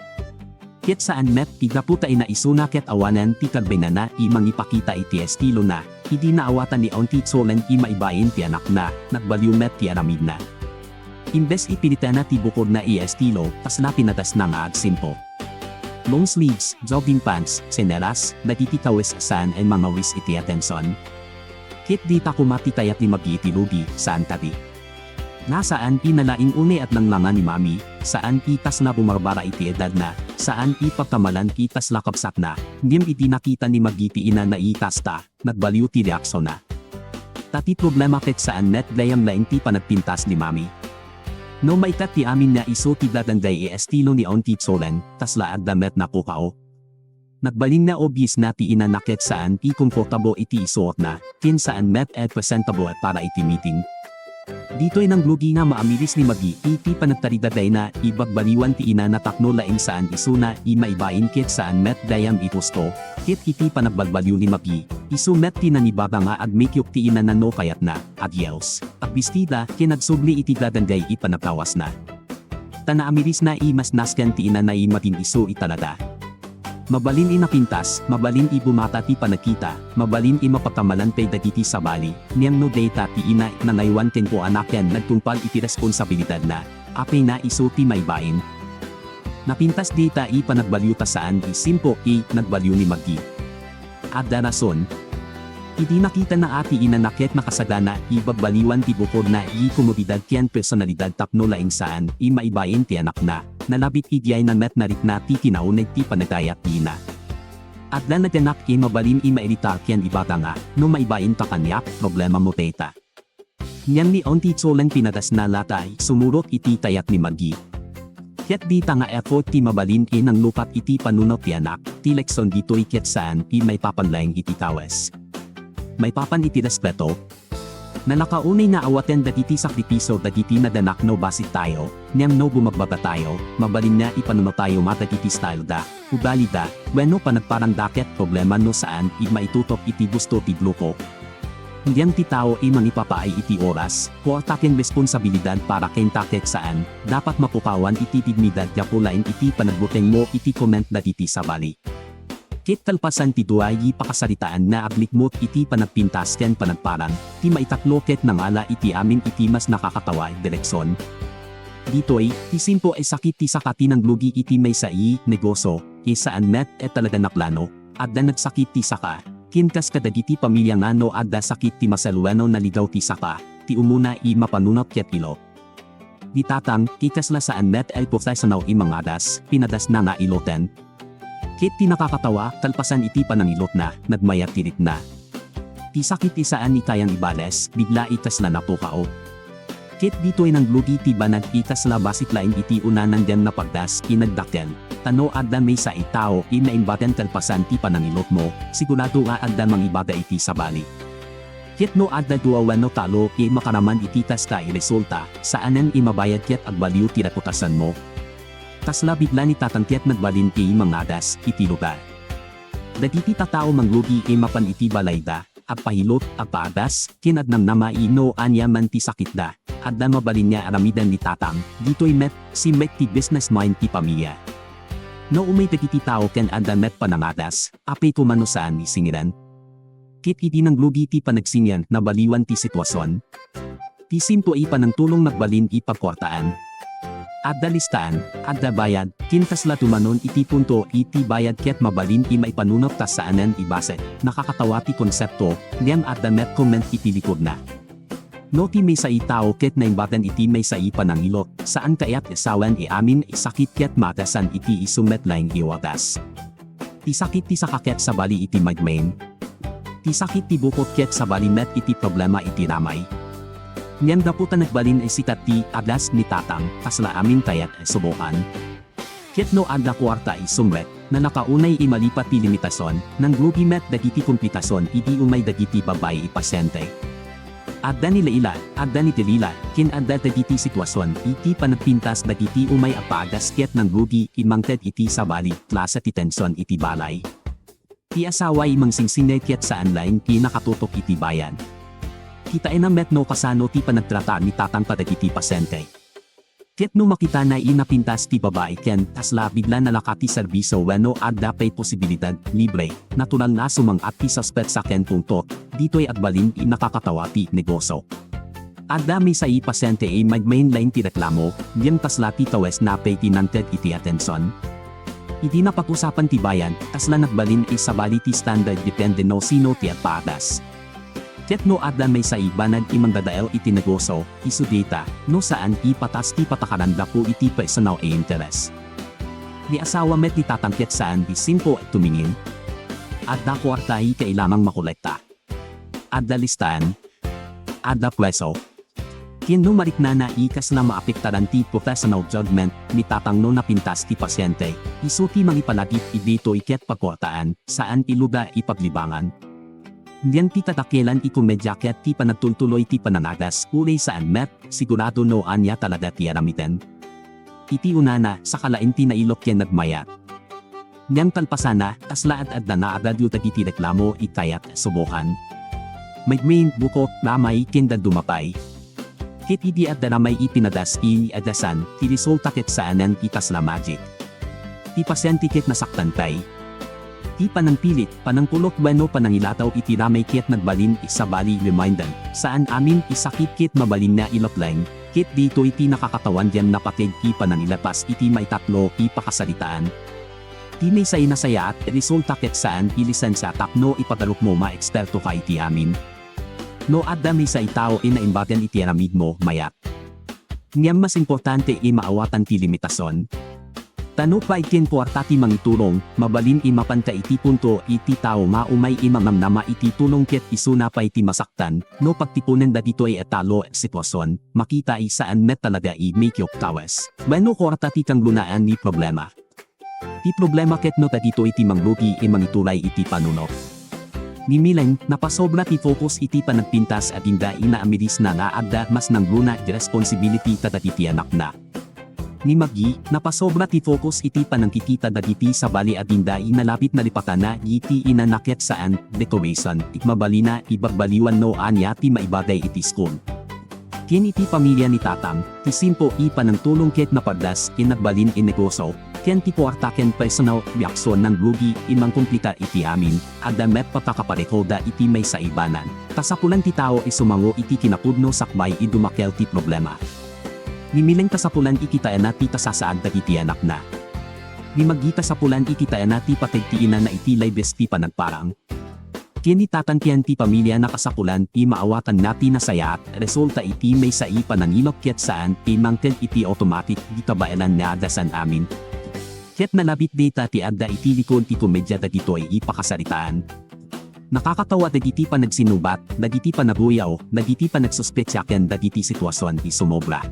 Ket saan met, ti gapu ta ina isuna ket awanen ti karbenana a mangipakita iti estilona, idi naawatan ni Auntie Solen a maibain ti anakna, nagbaliw met ti aramidna. Imbes a pilitanna ti bukodna a estilo, kasla pinadasna nga agsimpo. Long sleeves, jogging pants, tsinelas, dagiti kawes a saan a mangawis iti atension. Ket dita koma ti kayat ni Maggie iti lugi, saan kadi? Nga saan a nalaing unay adda nga ni Mami, saan a kasla bumarbara iti edadna, saan a pagkamalan a kasla kabsatna, ngem idi nakita ni Maggie ti inana a kasta, nagbaliw ti reaksionna. Ta ti problema ket saan met gayam laeng ti panagpintas ni Mami. No maikat ti amin nga isu ti dadanggay a estilo ni Auntie Solen, kasla adda met napukao. Nagbalinna obvious na ti inana ket saan a komportable iti isuotna, ken saan met a presentable para iti meeting. Ditoy nanglugi nga maamiris ni Maggie iti panagtaridaddayna a bagbaliwan ti inana tapno laeng saan isuna a maibain ket saan met gayam a gusto, ket iti panagbalbaliw ni Maggie, isu met ti nangibaga nga agmake-up ti inana no kayatna, agyos, agbistida, ken agsubli iti dadanggay a panagkawasna. Ta naamirisna a mas nasken ti inana a maging isu a talaga. Mabalin a napintas, mabalin a bumata ti panagkita, mabalin a mapagkamalan pay dagiti sabali, ngem no dayta ti ina nangaywan kenkuana ken nagtungpal iti responsabilidadna, apay nga isu ti maibain. Napintas dayta a panagbaliw ta saan a simpo a nagbaliw ni Maggie. Adda rason. Idi nakitana a ti inana ket nakasagana a bagbaliwan ti bukodna a komodidad ken personalidad tapno laeng saan a maibain ti anakna, nalabit idiay na met narikna ti kinauneg ti panagayat ti ina. Adda naganak a mabalin a mairita ken ibaga nga, no maibainka kaniak, problemamo dayta. Ngem ni Auntie Solen pinadasna latta a sumurot iti kayat ni Maggie. Ket dita nga effort ti mabalin a nanglukat iti panunot ti anak, ti leksion ditoy ket saan a maipapan laeng iti kawes. Maipapan iti respeto. Nalaka unay nga awaten dagiti sakripisio dagiti naganak no bassit tayo, ngem no bumagbagatayo, mabalin nga ipanunotayo met dagiti styleda, ugalida, wenno panagparangda ket problema no saan a maitutok iti gusto ti grupo. Ngem ti tao a mangipapaay iti oras, kuarta ken responsabilidad para kenta ket saan, dapat mapukawan iti dignidad gapu laeng iti panagbutengmo iti comment dagiti sabali. Ket kalpasan ti dua a pakasaritaan nga aglikmut iti panagpintas ken panagparang, ti maitatlo ket nangala iti amin iti mas nakakatawa a direksion. Ditoy, ti simpo a sakit ti saka ti nanglugi iti maysa a negosio, ket saan met a talaga naplano, adda nagsakit ti saka, ken kas kadagiti pamilya nga no adda sakit ti masel wenno naligaw ti saka, ti umuna a mapanunot ket ilot. Ni Tatang, ket kasla saan met a professional a mangadas, pinadasna nga iloten. Ket ti nakakatawa, kalpasan iti panangilotna, nagmayat ti rikna. Ti sakit ti saan a kayang ibales, bigla a kasla napukao. Ket ditoy nanglugi ti banag a kasla bassit laeng iti unanang dem napagdas a nagdakkel. Ta no adda maysa a tao a naimbagan kalpasan ti panangilotmo, sigurado nga adda mangibaga iti sabali. Ket no adda dua wenno talo a makaraman iti kasta a resulta, saanen a mabayag ket agbaliw ti reputasionmo. Kasla bigla ni Tatang ket nagbalin a mangadas iti lugar. Dagiti tattao manglugi a mapan iti balayda, agpahilot, agpaadas, ken agnamnama a no aniaman ti sakitda, adda mabalin nga aramiden ni Tatang, ditoy met, simrek ti business mind ti pamilya. No umay dagiti tao ken adda met panangadas, apay koma no saan a singiran? Ket idi nanglugi ti panagsingiran, nabaliwan ti situasion. Ti simpo a panangtulong nagbalin a pagkuartaan. Adda listaan, adda bayad, ken kasla dumanon iti punto iti bayad ket mabalin a maipanunot ta saanen a bassit. Nakakatawa ti konsepto, ngem adda met comment iti likudna. No ti maysa a tao ket naimbagan iti maysa a panangilot, saan kayat a sawen ti amin a sakit ket maadasan iti isu met laeng a wagas. Ti sakit ti saka ket sabali iti migraine. Ti sakit ti bukod ket sabali met iti problema iti ramay. Ngem gapu ta nagbalin a sikat ti adas ni Tatang, kasla amin kayat a subukan. Ket no adda kuarta a sumrek, nalaka unay a malipat ti limitasion, nangrugi met dagiti komplikasion idi umay dagiti babai a pasyente. Adda ni Leila, adda ni Delila, ken adda dagiti situasion iti panagpintas dagiti umay a paadas ket nangrugi a mangted iti sabali, klase ti tension iti balay. Ti asawa a mangsingsingir ket saan laeng ti nakatutok iti bayad. Kitaenna met no kasano ti panagtrata ni Tatang kadagiti pasyente. Ket no makitana a napintas ti babai ken kasla bigla a laka ti serbisio wenno adda pay posibilidad, libre, natural nga sumang-at ti suspek sa ken punto, ditoy agbalin a nakakatawa ti negosio. Adda maysa a pasyente a nagmainline ti reklamo, ngem kasla ti kawesna pay ti nangted iti atension. Idi napag-usapan ti bayad, kasla nagbalin a sabali ti standard depende no sino ti agpaadas. Ket no adda maysa a banag a mangdadael iti negosio, isu dayta, no saan a patas ti patakaran gapu iti personal a interes. Ni asawa met ni tatang ket saan a simple a tumingin. Adda kuarta a kailangang makolekta. Adda listaan. Adda presyo. Ken no mariknana a kasla maapektaran ti professional judgment ni tatang no napintas ti pasyente, isu ti mangipalagip ditoy ket pagkuartaan, saan a lugar a paglibangan. Ngem ti kadakelan a komedya ket ti panagtultuloy ti panangadas, uray saan met, sigurado no ania talaga ti aramiden. Iti unana, saka laeng ti nailok ken nagmayat. Ngem kalpasanna, kasla ad-adda nga agadu dagiti reklamo a kayat subokan. Maikmain, bukot, ramay, ken dadduma pay. Ket idi adda ramay a pinadas a adasan, ti resulta ket saanen a kasla magic. Ti pasyente ket nasaktan pay. Ti panangpilit, panangkulot wenno panangilataw iti ramay ket nagbalin a sabali reminder, saan amin a sakit ket mabalin nga ilutlaeng, ket ditoy ti nakakatawan ngem napateg a panangilapas iti maitatlo a pakasaritaan. Ti maysa a nasayaat a resulta ket saan a lisensia tapno ipagarupmo a eksperto ka iti amin. No adda maysa a tao a naimbagan iti aramidmo, mayat. Ngem mas importante a maawatan ti limitasion. Ta no pay ken kuarta ti mangitulong, mabalin a mapanka iti punto a ti tao nga umay a manamnama iti tulong ket isuna pay ti masaktan, no pagtiponen dagitoy a talo a sitwasion, makita a saan met talaga a maikop kawes. Wenno kuarta ti kangrunaan ni problema. Ti problema ket no dagitoy ti mangrugi a mangituray iti panunot. Ni Milen, napasobra ti focus iti panagpintas agingga a naamirisna nga adda mas nangruna a responsibility kadagiti anakna. Ni Maggie, napasobra ti focus iti panangkikita dagiti sabali agingga a nalabit nalipatana iti inana ket saan, decoration, a mabalin a ibagbaliwan no ania ti maibagay iti school. Ken iti pamilia ni tatang, ti simple a panangtulong ket napardas a nagbalin a negosio, ken ti kuarta ken personal reaksyon nga rugi a mangkompleta iti amin, adda met pakakaparehoda iti maysa a banag. Kasapulan ti tao a sumango iti kinapudno sakbay a dumakel ti problema. Ni Milen kasapulan a kitaenna ti kasasaad dagiti anakna. Ni Maggie kasapulan a kitaenna ti pateg ti inana iti labis ti panagparang. Ken ni tatang ken ti pamiliana kasapulan a maawatanna ti nasayaat, resulta iti maysa a panangilok ket saan a mangted iti automatic a kabaelan nga adasan amin. Ket nalabit dayta ti adda iti likod ti komedia dagitoy a pakasaritaan. Nakakatawa dagiti panagsinubat, dagiti panaguyaw, dagiti panagsuspetsa ken dagiti sitwasion a sumobra.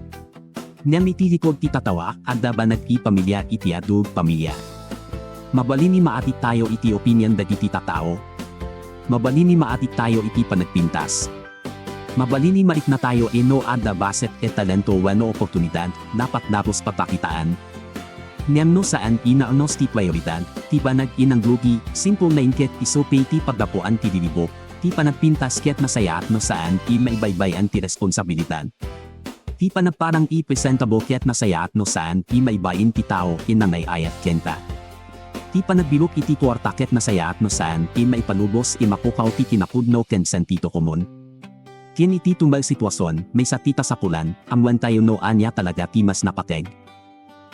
Ngem iti likod ti tatawa, adda banag a pamilia iti adu a pamilia. Mabalin a maadiktayo iti opinion dagiti tattao. Mabalin a maadiktayo iti panagpintas. Mabalin a mariknatayo a no adda basket a talento wenno oportunidad, dapat dagus pagpakitaan. Ngem no saan a naanus ti prioridad, ti banag a nangrugi, simple laeng ket isu pay ti paggapuan ti lilibuk, ti panagpintas ket nasayaat no saan a maibaybay-an ti responsabilidad. Ti panagparang a presentable ket nasayaat no saan a maibain ti tao a nangay-ayat kenta. Ti panagbilok iti kuarta ket nasayaat no saan a maipalubos a mapukaw ti kinapudno ken sentido komun. Ken iti tumbal sitwasion, maysa ti kasapulan, ammoentayo no ania talaga ti mas napateg.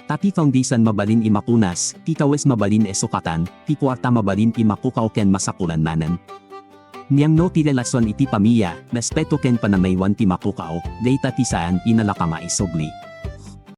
Ta ti foundation mabalin a mapunas, ti kawes mabalin a sukatan, ti kuarta mabalin a mapukaw ken masapulan manen. Ngem no ti relasion iti pamilya, respeto ken panangaywan ti mapukaw, dayta ti saan a nalaka nga isubli.